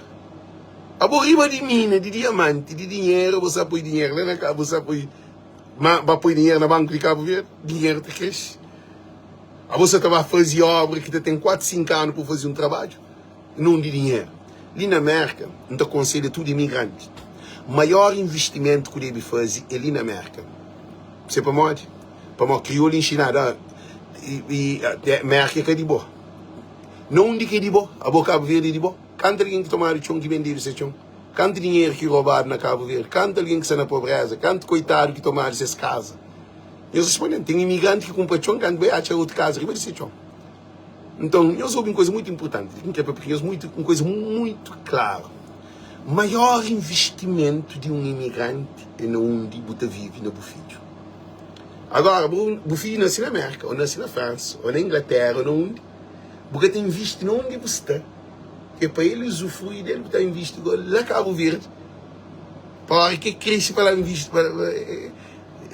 Abo riba di mina, di diamanti, di dinheru, bo sa poi dinheru la na Kabu, bo sa poi, ma ba poi dinheru na banku di Kabu Verdi, dinheru ta kresce. Abo sa ta ba fazi obra ki ta ten 4, 5 anu pa fazi un trabadju, nun di dinheru. Li na Merka, N ta konselha tudu imigranti, maior investimentu ku debi fazi é li na Merka. Se pamodi? Pamodi kriolu inxinadu ah, i, i Merka é ka di bo. Na undi ki é di bo? Abo Kabu Verdi é di bo? Kantu algen ki tomadu txon ki bendedu se txon? Kantu dinheru ki robadu na Kabu Verdi? Kantu algen ki sta na pobreza? Kantu koitadu ki tomadu ses kaza? Nhos responde-m, ten imigranti ki kunpra txon kantu bai atxa otu kaza riba di se txon. Nton, nhos obi un kuza mutu inpurtanti li, N krê papia ku nhos mutu, un kuza mutu klaru. Maior investimentu di un imigranti é na undi bu ta vive, na bu fidju. Agora, bu, bu fidju nase na Merka, ô nase na Fransa, ô na Inglatéra, ô na undi, bu ka ta invisti na undi bu sta, ke pa el usufrui del, bu ta invisti go la Kabu Verdi, pa ora ke krese pa la invisti pa la,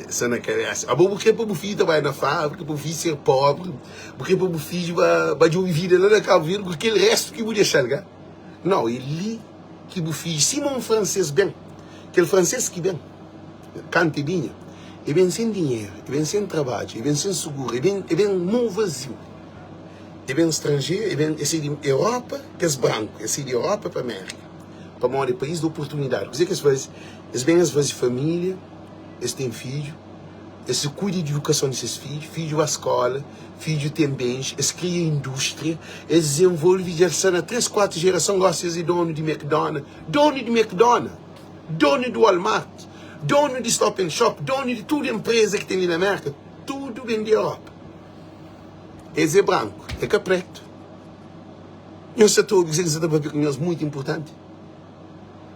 sa na kabesa. Abo bu kre pa bu fidju ta bai na fabrika, pa bu fidju ser pobri, bu kre pa bu fidju ba, ba djobe vida la na Kabu Verdi ku kel restu ki bu dexa-l, ka? Nau, é li ki bu fidju, sima un fransês ben, kel fransês ki ben, kantu e binha, e ben sen dinheru, e ben sen trabadju, e ben sen suguru, e ben, e ben mon vaziu, e ben stranjeru, e ben, e sai di Europa, kes branku, e sai di Europa pa Merka, pamodi é país di oportunidadi. Kuzê ki es faze? Es ben, es faze família, es ten fidju. Es se kuida di idukason di ses fidju, fidju ba skola, fidju ten bens, es kria industria, es dizenvolve, dja sta na 3, 4 jerason, gosi es é donu di McDonald, donu di McDonald, donu di Walmart, donu di Stop and Shop, donu di tudu enpreza ki ten li na Merka, tudu ben di Europa. Es é branku, é ka pretu. Nhos sa ta obi kuzê ki N sa ta papia ku nhos, muitu inpurtanti.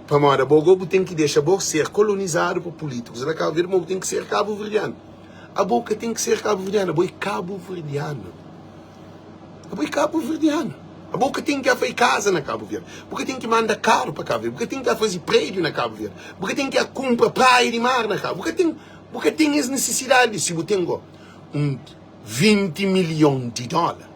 Pamodi abo go bu ten ki dexa bo ser kolonizadu pa pulitikus na Kabu Verdi, ma bu ten ki ser kabuverdianu. Abo ka ten ki ser kabuverdianu, abo é kabuverdianu. Abo é kabuverdianu. Abo ka ten ki fai kaza na Kabu Verdi, bu ka ten ki manda karu pa Kabu Verdi, bu ka ten ki fazi prediu na Kabu Verdi, bu ka ten ki kunpra praia di mar na Kabu, bu ka ten, bu ka ten es nisisidadi li. Si bu ten go un 20 milhon di dola,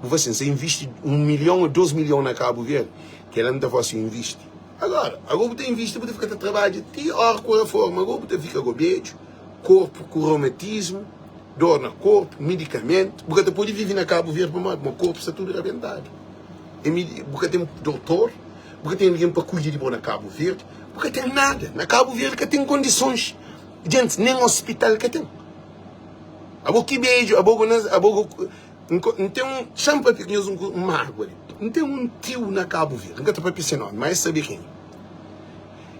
Bu fla sin, N sa invisti un milhon ô dos milhon na Kabu Verdi, kel-la N ta fla si, invisti. Agora, ago bu ta invisti bu ta fika ta trabadja ti ora ku reforma, ago bu ta fika go bedju, korpu ku reumatismu, dor na korpu, midikamentu, bu ka ta pode vive na Kabu Verdi pamodi mo korpu sta tudu rabentadu. E midi, bu ka ten dotor, bu ka ten algen pa kuida di bo na Kabu Verdi, bu ka ten nada. Na Kabu Verdi ka ten kondisons, djentis, nen ospital ka ten. Abo ki bedju, abo go na, abo go N ten un, xa-m papia ku nhos un mágua li. N ten un tiu na Kabu Verdi, N ka ta papia se nómi, má es sabe ken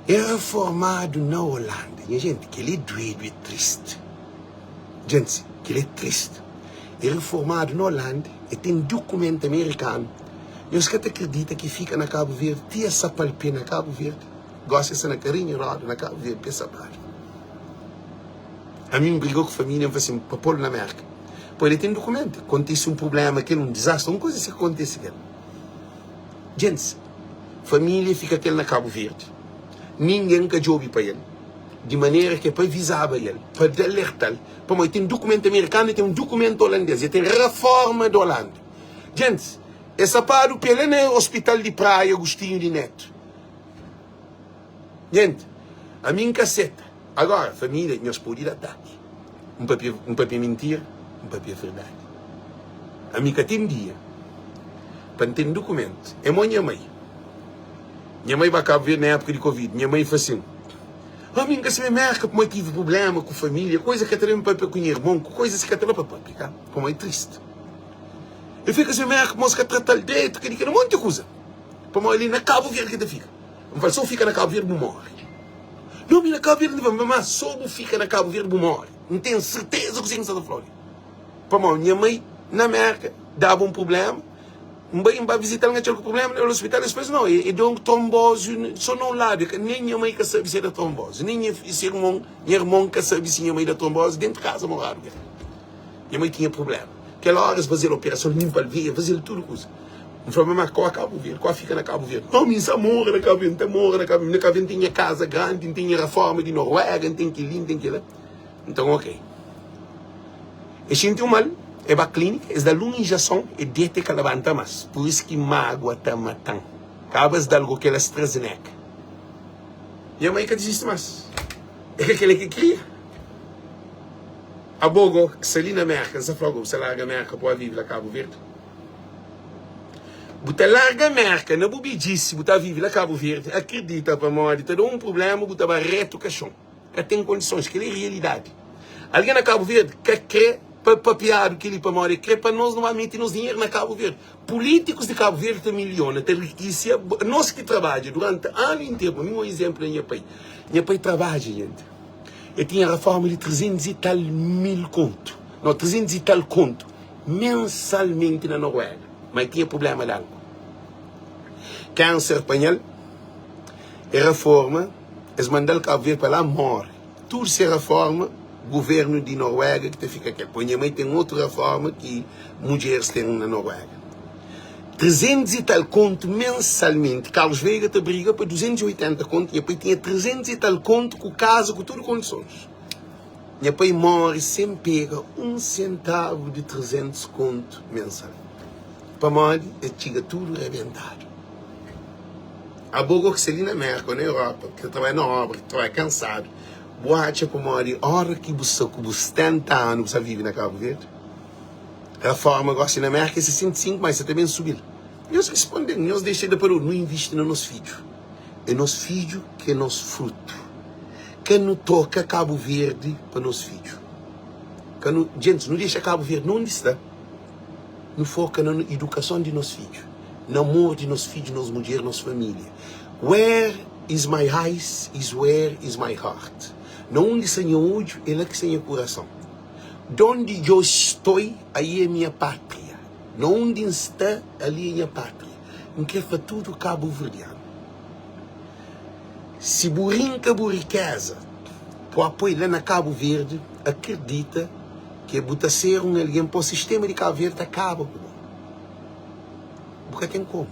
é. É reformadu na Olanda. Nha jenti, kel-li é duedu, é tristi. Djentis, kel-li é tristi. É reformadu na Olanda, é ten dukumentu amerikanu. Nhos ka ta kridita ki fika na Kabu Verdi ti es sapa-l pé na Kabu Verdi. Gósi es sta na karinhu roda na Kabu Verdi, pé sapadu. Ami N briga ku família, N fla sin, pa pô-l na Mérka. Pô, el ten dukumentu. Kontise un prubléma kel, un dizastri, un kuza si ki kontise kel. Gentis, família fika kel na Kabu Verdi. Ningen ka djobe pa el, di manera ke pa avizaba el, pa alerta-l, pamodi el ten dukumentu amerikanu, el ten un dukumentu olandês, el ten raforma di Olanda. Gentis, e sapadu pa el la na ospital di Praia Agostinho di Neto. Gente, ami N ka seta. Agora, família, nhos pode da ataki. N papia, N papia mintira, N papia verdadi. Ami ka ten dia pa N ten dukumentu. É mo nha mai. Nha mai ba Kabu Verdi na époka di Covid. Nha mai fla sin, Ami N ka sabe Merka pamodi tive prubléma ku família, koisa ka ta da pa N papia ku nha irmon, ku koisas ki ka ta da pa papia, ka? Pamodi é tristi. El fla, Ka sabe Merka pamodi es ka trata-l dretu, kel-li, kel-la, monti kuza. Pamodi li na Kabu Verdi ki ta fika. N fala, so bu fika na Kabu Verdi bu móre. Não, mi na Kabu Verdi N fala, ma so bu fika na Kabu Verdi bu móre. N ten serteza kuzê ki N sta ta fla-u li. Pamodi nha mai na Mérka daba un prubléma, N bai N ba vizita-l, N atxa-l ku prubléma, N leba-l ospital, es fla-s, no, e da un trombozi so na un ladu. Nen nha mai ka sabe si e da trombozi, nen nha se irmon, nha irmon ka sabe si nha mai da trombozi, dentu kaza moradu ku el. Nha mai tinha prubléma. Kel óra es faze-l operason, linpa-l veia, faze-l tudu kuza. N fla, Mamá, kó Kabu Verdi, kó fika na Kabu Verdi. Não, mi N sa mora na Kabu Verdi, N ta mora na Kabu Verdi. Na Kabu Verdi N ten nha kaza grandi, N ten nha raforma di Noruega, N ten kel-li, N ten kel-la. Nton, ok. E xinti un mal, e ba klínika, es da-l un injeson, e deta e ka labanta más. Pur isu ki mágua ta mata-m. Kaba es da-l go kel AstraZeneca. Nha mai ka dizisti más. É ka kel-la ki e kria. Abo go, ki sta li na Mérka, N sa fla-u go, bu sta larga Mérka pa bu ba vive la Kabu Verdi? Bu ta larga Merka na bu bedjisi bu ta vive la Kabu Verdi akredita pamodi ta da un problema bu ta ba retu kaxon ka ten kondisons keli é realidadi algen na Kabu Verdi ka kre pa papiadu keli pamodi e kre pa nos nu ba meti nos dinheru na Kabu Verdi pulitikus di Kabu Verdi ta miliona ta rikisi nos ki trabadja duranti anu interu mi un izenplu é nha pai nha pai trabadja jenti e tinha raforma di 300 i tal mil kontu no 300 i tal kontu mensalmenti na Noruega, ma el tinha prubléma di álku. Kánser panha-l, el raforma, es manda-l Kabu Verdi pa la, móre. Tudu se raforma, govérnu di Noruega ki ta fika ku el. Poi nha mai ten otu raforma ki mudjeris ten na Noruega. 300 i tal kontu mensalmenti. Carlos Veiga ta briga pa 280 kontu, nha pai tinha 300 i tal kontu ku kaza ku tudu kondisons. Nha pai móre sen pega un sentavu di 300 kontu mensal, pamodi el txiga tudu rabentadu. Abo go ki sta li na Mérka ô na Europa, ki ta trabadja na óbra, ki ta trabadja kansadu, bu atxa pamodi óra ki bu sta ku bu 70 anu bu sta vive na Kabu Verdi? Raforma gósi na Mérka é 65, má es sta ta ben subi-l. Nhos responde-m, nhos dexa da paradu, nu invisti na nos fidju. É nos fidju ki é nos frutu. Ka nu troka Kabu Verdi pa nos fidju. Ka nu, djentis, nu dexa Kabu Verdi na undi sta. Nu foka na idukason di nos fidju, na amor di nos fidju, nos mudjer, nos familia. Where is my eyes is where is my heart. Na undi sta nha odju é la ki sta nha kurason. Donde yo estoy, aí é minha pátria. Na undi N sta, ali é nha pátria. N kre fla tudu kabuverdianu. Si bu rinka bu rikeza bu a poi la na Kabu Verdi, akredita ke bu ta ser un algen po sistema di Kabu Verdi ta kaba ku bo. Bu ka ten komu.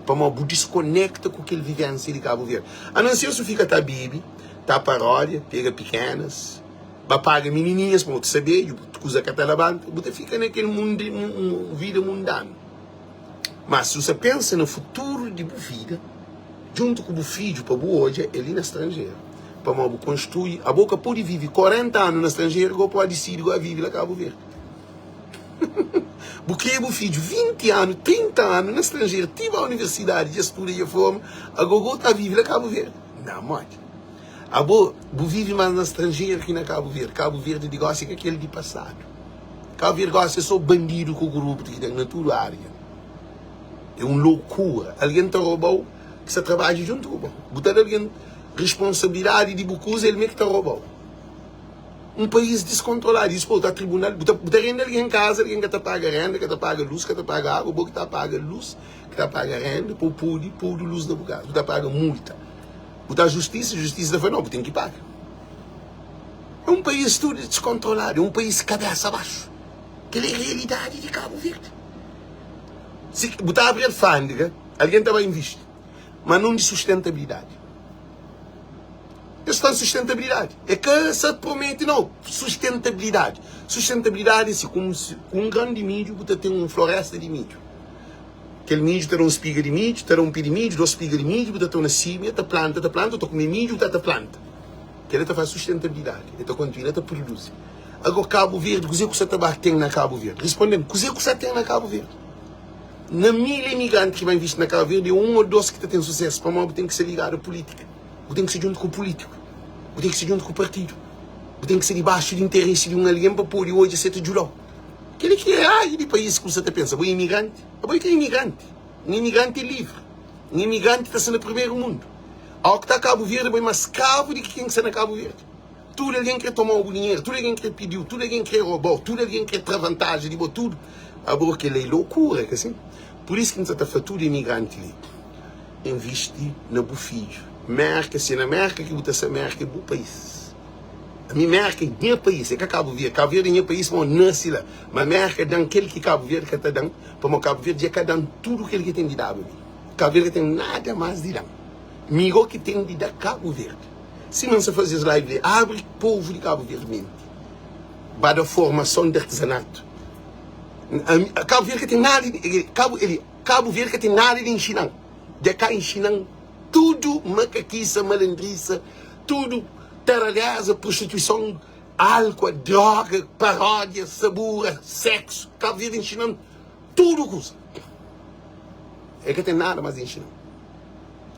Pamodi bu diskonekta ku kel vivensia di Kabu Verdi. A non ser su fika ta bibi, ta parodia, pega pikenas, ba paga minininhas pamodi tu sabe kuza ka ta labanta, bu ta fika na kel mundu, vida mundanu. Mas si bu sa pensa na futuru di bu vida. Djuntu ku bu fidju pa bu odja é li na stranjeru. Pamodi bu konstrui, abo ka pode vive 40 anu na stranjeru go pode disidi go a vive la Kabu Verdi. Bu kria bu fidju 20 anu, 30 anu na stranjeru, ti ba universidadi, dja studa, dja forma, ago go ta vive la Kabu Verdi. Nau, modi? Abo bu vive mas na stranjeru ki na Kabu Verdi. Kabu Verdi di gosi ka kel di pasadu. Kabu Verdi gosi é so bandidu ku kuruptu ki ten na tudu aria. É un lokura. Algen ta roba-u ki sta trabadja djuntu ku bo. Bu ta da algen responsabilidadi di bu kuza, el mê ki ta roba-u. Un país diskontroladu. I dipôs bu ta tribunal, bu ta, bu ta rende algen kaza, algen ka ta paga renda, ka ta paga lus, ka ta paga agu, bo ki ta paga lus, ki ta paga renda, pa bu pode podu lus na bu kaza. Bu ta paga multa. Bu ta justisa, justisa ta fla, no, bu ten ki paga. É un país tudu diskontroladu, é un país kabesa baxu. Kel é realidadi di Kabu Verdi. Si bu ta abri alfândega, algen ta ba invisti, ma non di sustentabilidadi. Es fla sustentabilidadi. É ka sa promete nau, sustentabilidadi. Sustentabilidadi é si, ku un gran di midju bu ta ten un floresta di midju. Kel midju ta da un spiga di midju, ta da un pi di midju, dos spiga di midju, bu ta torna simia, ta planta, ta planta, bu ta kume midju, bu ta ta planta. Kel-li ta fla sustentabilidadi, el ta kontinua ta produzi. Agó Kabu Verdi, kuzê ku sa ta ba ten na Kabu Verdi? Responde-m, kuzê ku sa ten na Kabu Verdi? Na 1000 imigranti ki ba invisti na Kabu Verdi, é un ô dos ki ta ten susésu, pamodi bu ten ki sta ligadu a pulítika, bu ten ki sta djuntu ku pulítiku, bu ten ki sta djuntu ku partidu, bu ten ki sta dibaxu di interesi di un algen pa pode odja si el ta djuda-u. Kel-li ki é raiu di país ki bu sa ta pensa, bo é imigranti? Abo é ka imigranti. Un imigranti é livri. Un imigranti ta sta na primeru mundu. Ó ki ta Kabu Verdi, bo é más skravu di ki ken ki sta na Kabu Verdi. Tudu algen krê toma-u bu dinheru, tudu algen krê pidi-u, tudu algen krê roba-u, tudu algen krê tra vantaji di bo, tudu. Abo kel-la é lokura, ka sin? Pur isu ki N sa ta fla tudu imigranti li, invisti na bu fidju. Mérka, si é na Mérka ki bu ta sta, Mérka é bu país. Ami Mérka é nha país, é ka Kabu Verdi. Kabu Verdi é nha país pamodi N nase la. Ma Mérka da-m kel ki Kabu Verdi ka ta da-m, pamodi Kabu Verdi dja ka da-m tudu kel ki ten di daba mi. Kabu Verdi ka ten nada más di da-m. Mi go ki ten di da Kabu Verdi. Sima N sa faze es live li, abri povu di Kabu Verdi menti, ba da formason di artizanatu. Ami, Kabu Verdi ka ten nada di, Kabu, eli, Kabu Verdi ka ten nada di inxina-m. Dja ka inxina-m tudu makakisa, malandrisa, tudu taraleza, prostituison, álkua, droga, paródia, sabura, seksu. Kabu Verdi inxina-m tudu kuza. El ka ten nada más di inxina-m.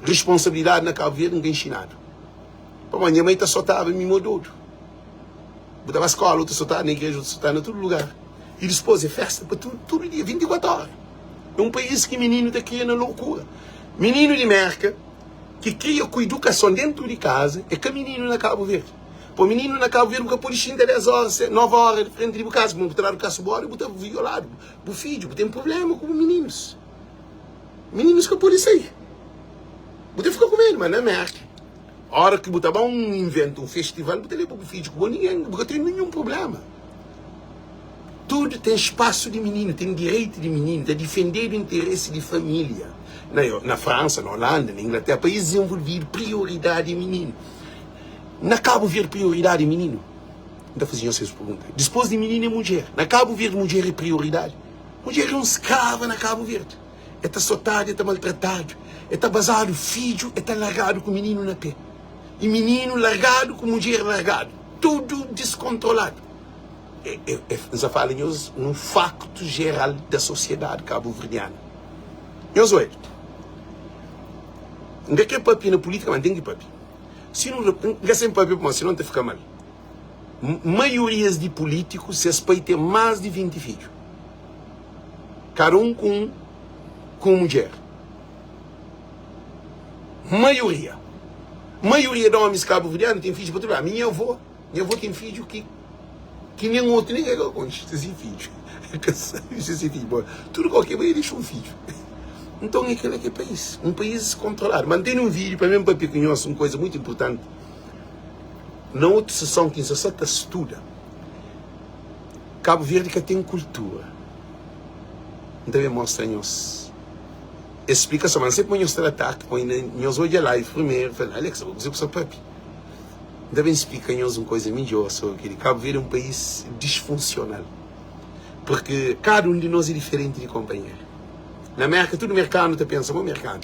Responsabilidadi na Kabu Verdi N ka inxinadu. Pamodi nha mai ta sotaba mi mo dodu. Bu ta ba skola, bu ta sotadu, na igreja bu ta sotadu, na tudu lugar. I dispôs é festa pa tudu, tudu dia, 24 óra. É un país ki mininu ta kria na lokura. Mininu di Mérka ki kria ku idukason dentu di kaza é ka mininu na Kabu Verdi. Pô mininu na Kabu Verdi bu ka pode xinta 10 óra, 9 óra di frenti di bu kaza, pamodi bu ta dadu kasu bódi, bu ta violadu. Bu fidju, bu ten prubléma ku bu mininus. Mininus ka pode sai. Bu ta fika ku medu, ma na Mérka, óra ki bu ta ba un inventu, un festival, bu ta leba bu fidju ku bo, ningen, bu ka ten ninhun prubléma. Tudu ten spasu di mininu, ten direitu di mininu, ta difendedu interesi di família. Na, na Fransa, na Holanda, na Inglaterra, país dizenvolvidu, prioridadi é mininu. Na Kabu Verdi, prioridadi é mininu? N ta faze nhos es pergunta. Dispôs di mininu é mudjer. Na Kabu Verdi, mudjer é prioridadi? Mudjer é un skrava na Kabu Verdi. E ta sotadu, e ta maltratadu, e ta bazadu fidju, e ta largadu ku mininu na pé. I mininu largadu ku mudjer largadu. Tudu diskontroladu. E, e, e, N sa fala nhos nun faktu jeral da sosiedadi kabuverdianu. Nhos oia, N ka kre papia na pulítika, ma N ten ki papia. Si nu, N ka sen papia pamodi sinon N ta fika mal. Maiorias di pulítikus, ses pai ten más di 20 fidju. Kada un ku un ku un mudjer. Maioria. Maioria di omis kabuverdianu ten fidju pa tudu ladu. Mi nha avó, nha avó ten fidju ki ki nen otu nen ka konxe se si fidju. El ka sabe se si fidju. Bon, tudu kau ki el bai el dexa un fidju. Nton é kela ki é país. Un país kontroladu. Ma N tene un vídiu pa mi N papia ku nhos un kuza mutu inpurtanti. Na otu seson ki N sta sa ta studa, Kabu Verdi ka ten kultura. N ta ben mostra nhos es splikason. Ma N sabe ma nhos ta da ataki, poi na nhos odja live primeru, fla, Alex, abo kuzê ku sta papia? N ta ben splika nhos un kuza midjor sobri kel-li. Kabu Verdi é un país disfunsional, purki kada un di nos é diferenti di konpanheru. Na Mérka, tudu merkanu ta pensa mo merkanu.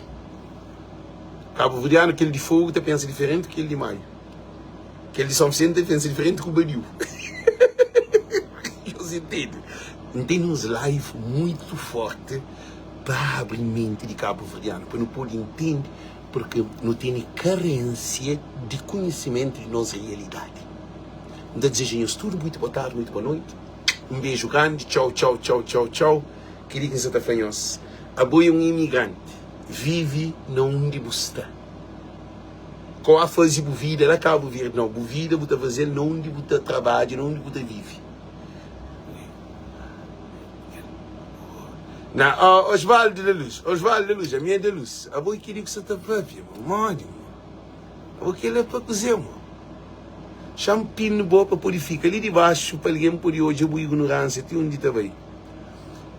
Kabuverdianu kel di Fogu ta pensa diferenti ku kel di Maiu. Kel di São Vicente ta pensa diferenti ku Badiu. Nhos intende? N tene uns live muitu forti pa abri menti di kabuverdianu, pa nu pode intende, purki nu tene karensia di konhisimentu di nos realidadi. N ta dizeja nhos tudu muitu boa tardi, muitu boa noiti. Un beju grandi. Txau, txau, txau, txau, txau. Kel-li ki N sa ta fla nhos, abo é un imigranti, vive na undi bu sta. Ka ba faze bu vida la Kabu Verdi, nau. Bu vida bu ta faze-l na undi bu ta trabadja, na undi bu ta vive. Na, oh, Osvaldo da Luz, Osvaldo da Luz, ami é da Luz. Abo é kel-li ki sa ta papia, mo. Modi, mo? Abo kel-li é pa kuzê, mo? Xa-m pini bo pa pode fika li dibaxu pa algen pode odja bu ignoránsia ti undi ta bai.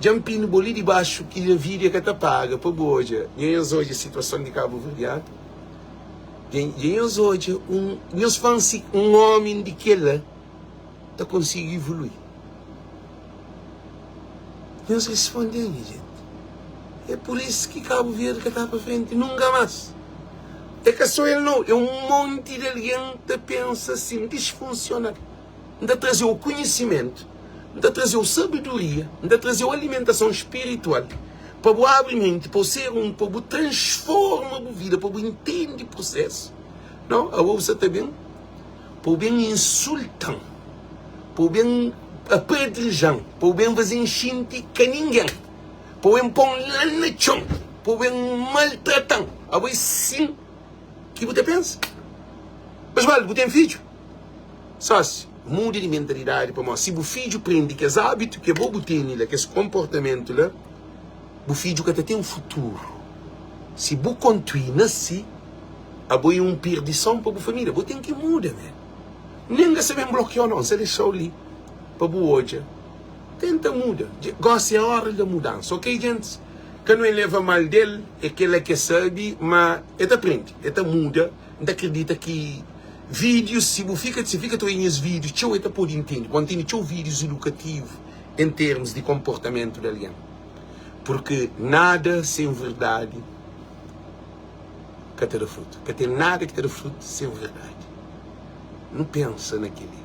Dja-m pini bo li dibaxu ki nha vida ka ta paga pa bu odja. Nha nhos odja situason di kabuverdianu? Dja nhos odja un nhos fla-m si un omi di kel-la ta konsigi ivului? Nhos responde-m nha jenti. É pur isu ki Kabu Verdi ka ta pa frenti nunka más. É ka sô el nau, é un monti di algen ta pensa sin, disfunsional. N ta traze-u konhisimentu, N ta traze-u sabedoria, N ta traze-u alimentason spiritual pa bu abri menti, pa bu ser un, pa bu transforma bu vida, pa bu intende prosesu. Nau, abo bu sa ta ben pa bu ben insulta-m, pa bu ben apedreja-m, pa bu ben faze-m xinti ka ningen, pa bu ben pô-m la na txon, pa bu ben maltrata-m. Abo é sin ki bu ta pensa? Osvaldo, bu ten fidju? Sósi, muda di mentalidadi pamodi si bu fidju prende kes ábitu ki abo bu tene la, kes konportamentu la, bu fidju ka ta ten futuru. Si bu kontuina si, abo é un pirdison pa bu família. Bu ten ki muda man. Nen ka sa ben blokiau nau, N sa dexa-u li pa bu odja. Tenta muda. Gósi é óra di mudansa, ok gentis? Ka nu eleva mal del, é kel-la ki el sabe, má el ta prende, el ta muda. N ta kridita ki Vídius, si bu fika si fika ta oia nhas vídius txeu e ta pode intende pamodi tene txeu vídius idukativu en termus di konportamentu di algen purki nada sen verdadi ka ta da frutu ka ten nada ki ta da frutu sen verdadi nu pensa na keli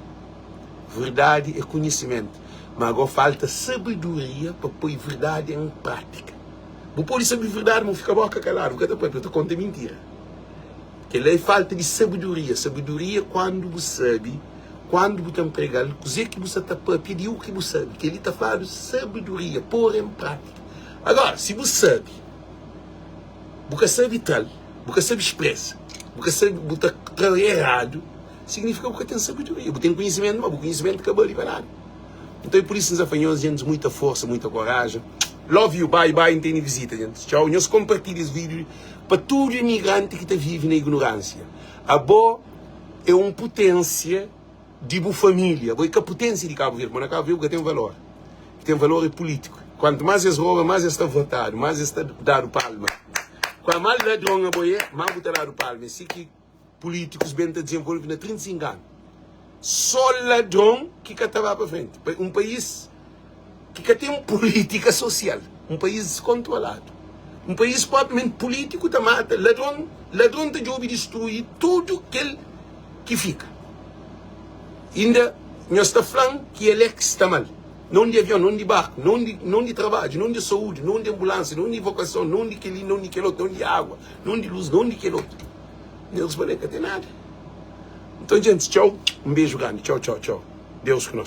verdadi é konhisimentu ma go falta sabedoria pa poi verdadi en prátika bu pode sabe verdadi ma bu fika boka kaladu bu ka ta papia bu ta konta mintira. Kel-la é falta di sabedoria. Sabedoria é kandu bu sabe kandu bu ta nprega-l, kuzê ki bu sta ta pâpia di u ki bu sabe. Kel-li ta fladu sabedoria, pôr en prátika. Agora, si bu sabe, bu ka sabe tra-l, bu ka sabe spresa, bu ka sabe, bu ta tra eradu, signifika bu ka ten sabedoria. Bu ten konhisimentu, má bu konhisimentu ka bali pa nada. Nton é pur isu ki N sta fla nhos, gentis, muita forsa, muita korajen. Love you, bye bye, N tene vizita, gentis. Txau. Nhos konpartilha es vídiu. Pa tudu imigranti ki ta vive na ignoránsia, abo é un puténsia di bu família, abo é ka puténsia di Kabu Verdi, ma na Kabu Verdi bu ka ten valor, ki ten valor é pulítiku, kuantu más es roba, más es ta votadu, más es ta dadu palma, kua más ladron abo é, más bu ta dadu palma, é si ki pulítikus ben ta dizenvolve na 35 anu, sô ladron ki ka ta ba pa frenti, un país ki ka ten pulítika sosial, un país diskontroladu, un país propriamenti pulítiku ta mata ladron, ladron ta djobe distrui tudu kel ki fika. Inda nhos ta fla-m ki Alex sta mal, non di avion, non di barku, non di non di trabadju, non di saúdi, non di anbulánsia, non di evakuason, non di kel-li, non di kel otu, non di agua, non di lus, non di kel otu. Nhos responde, Ka ten nada. Nton, djentis, txau, un beju grandi, txau, txau, txau. Deus ku nos.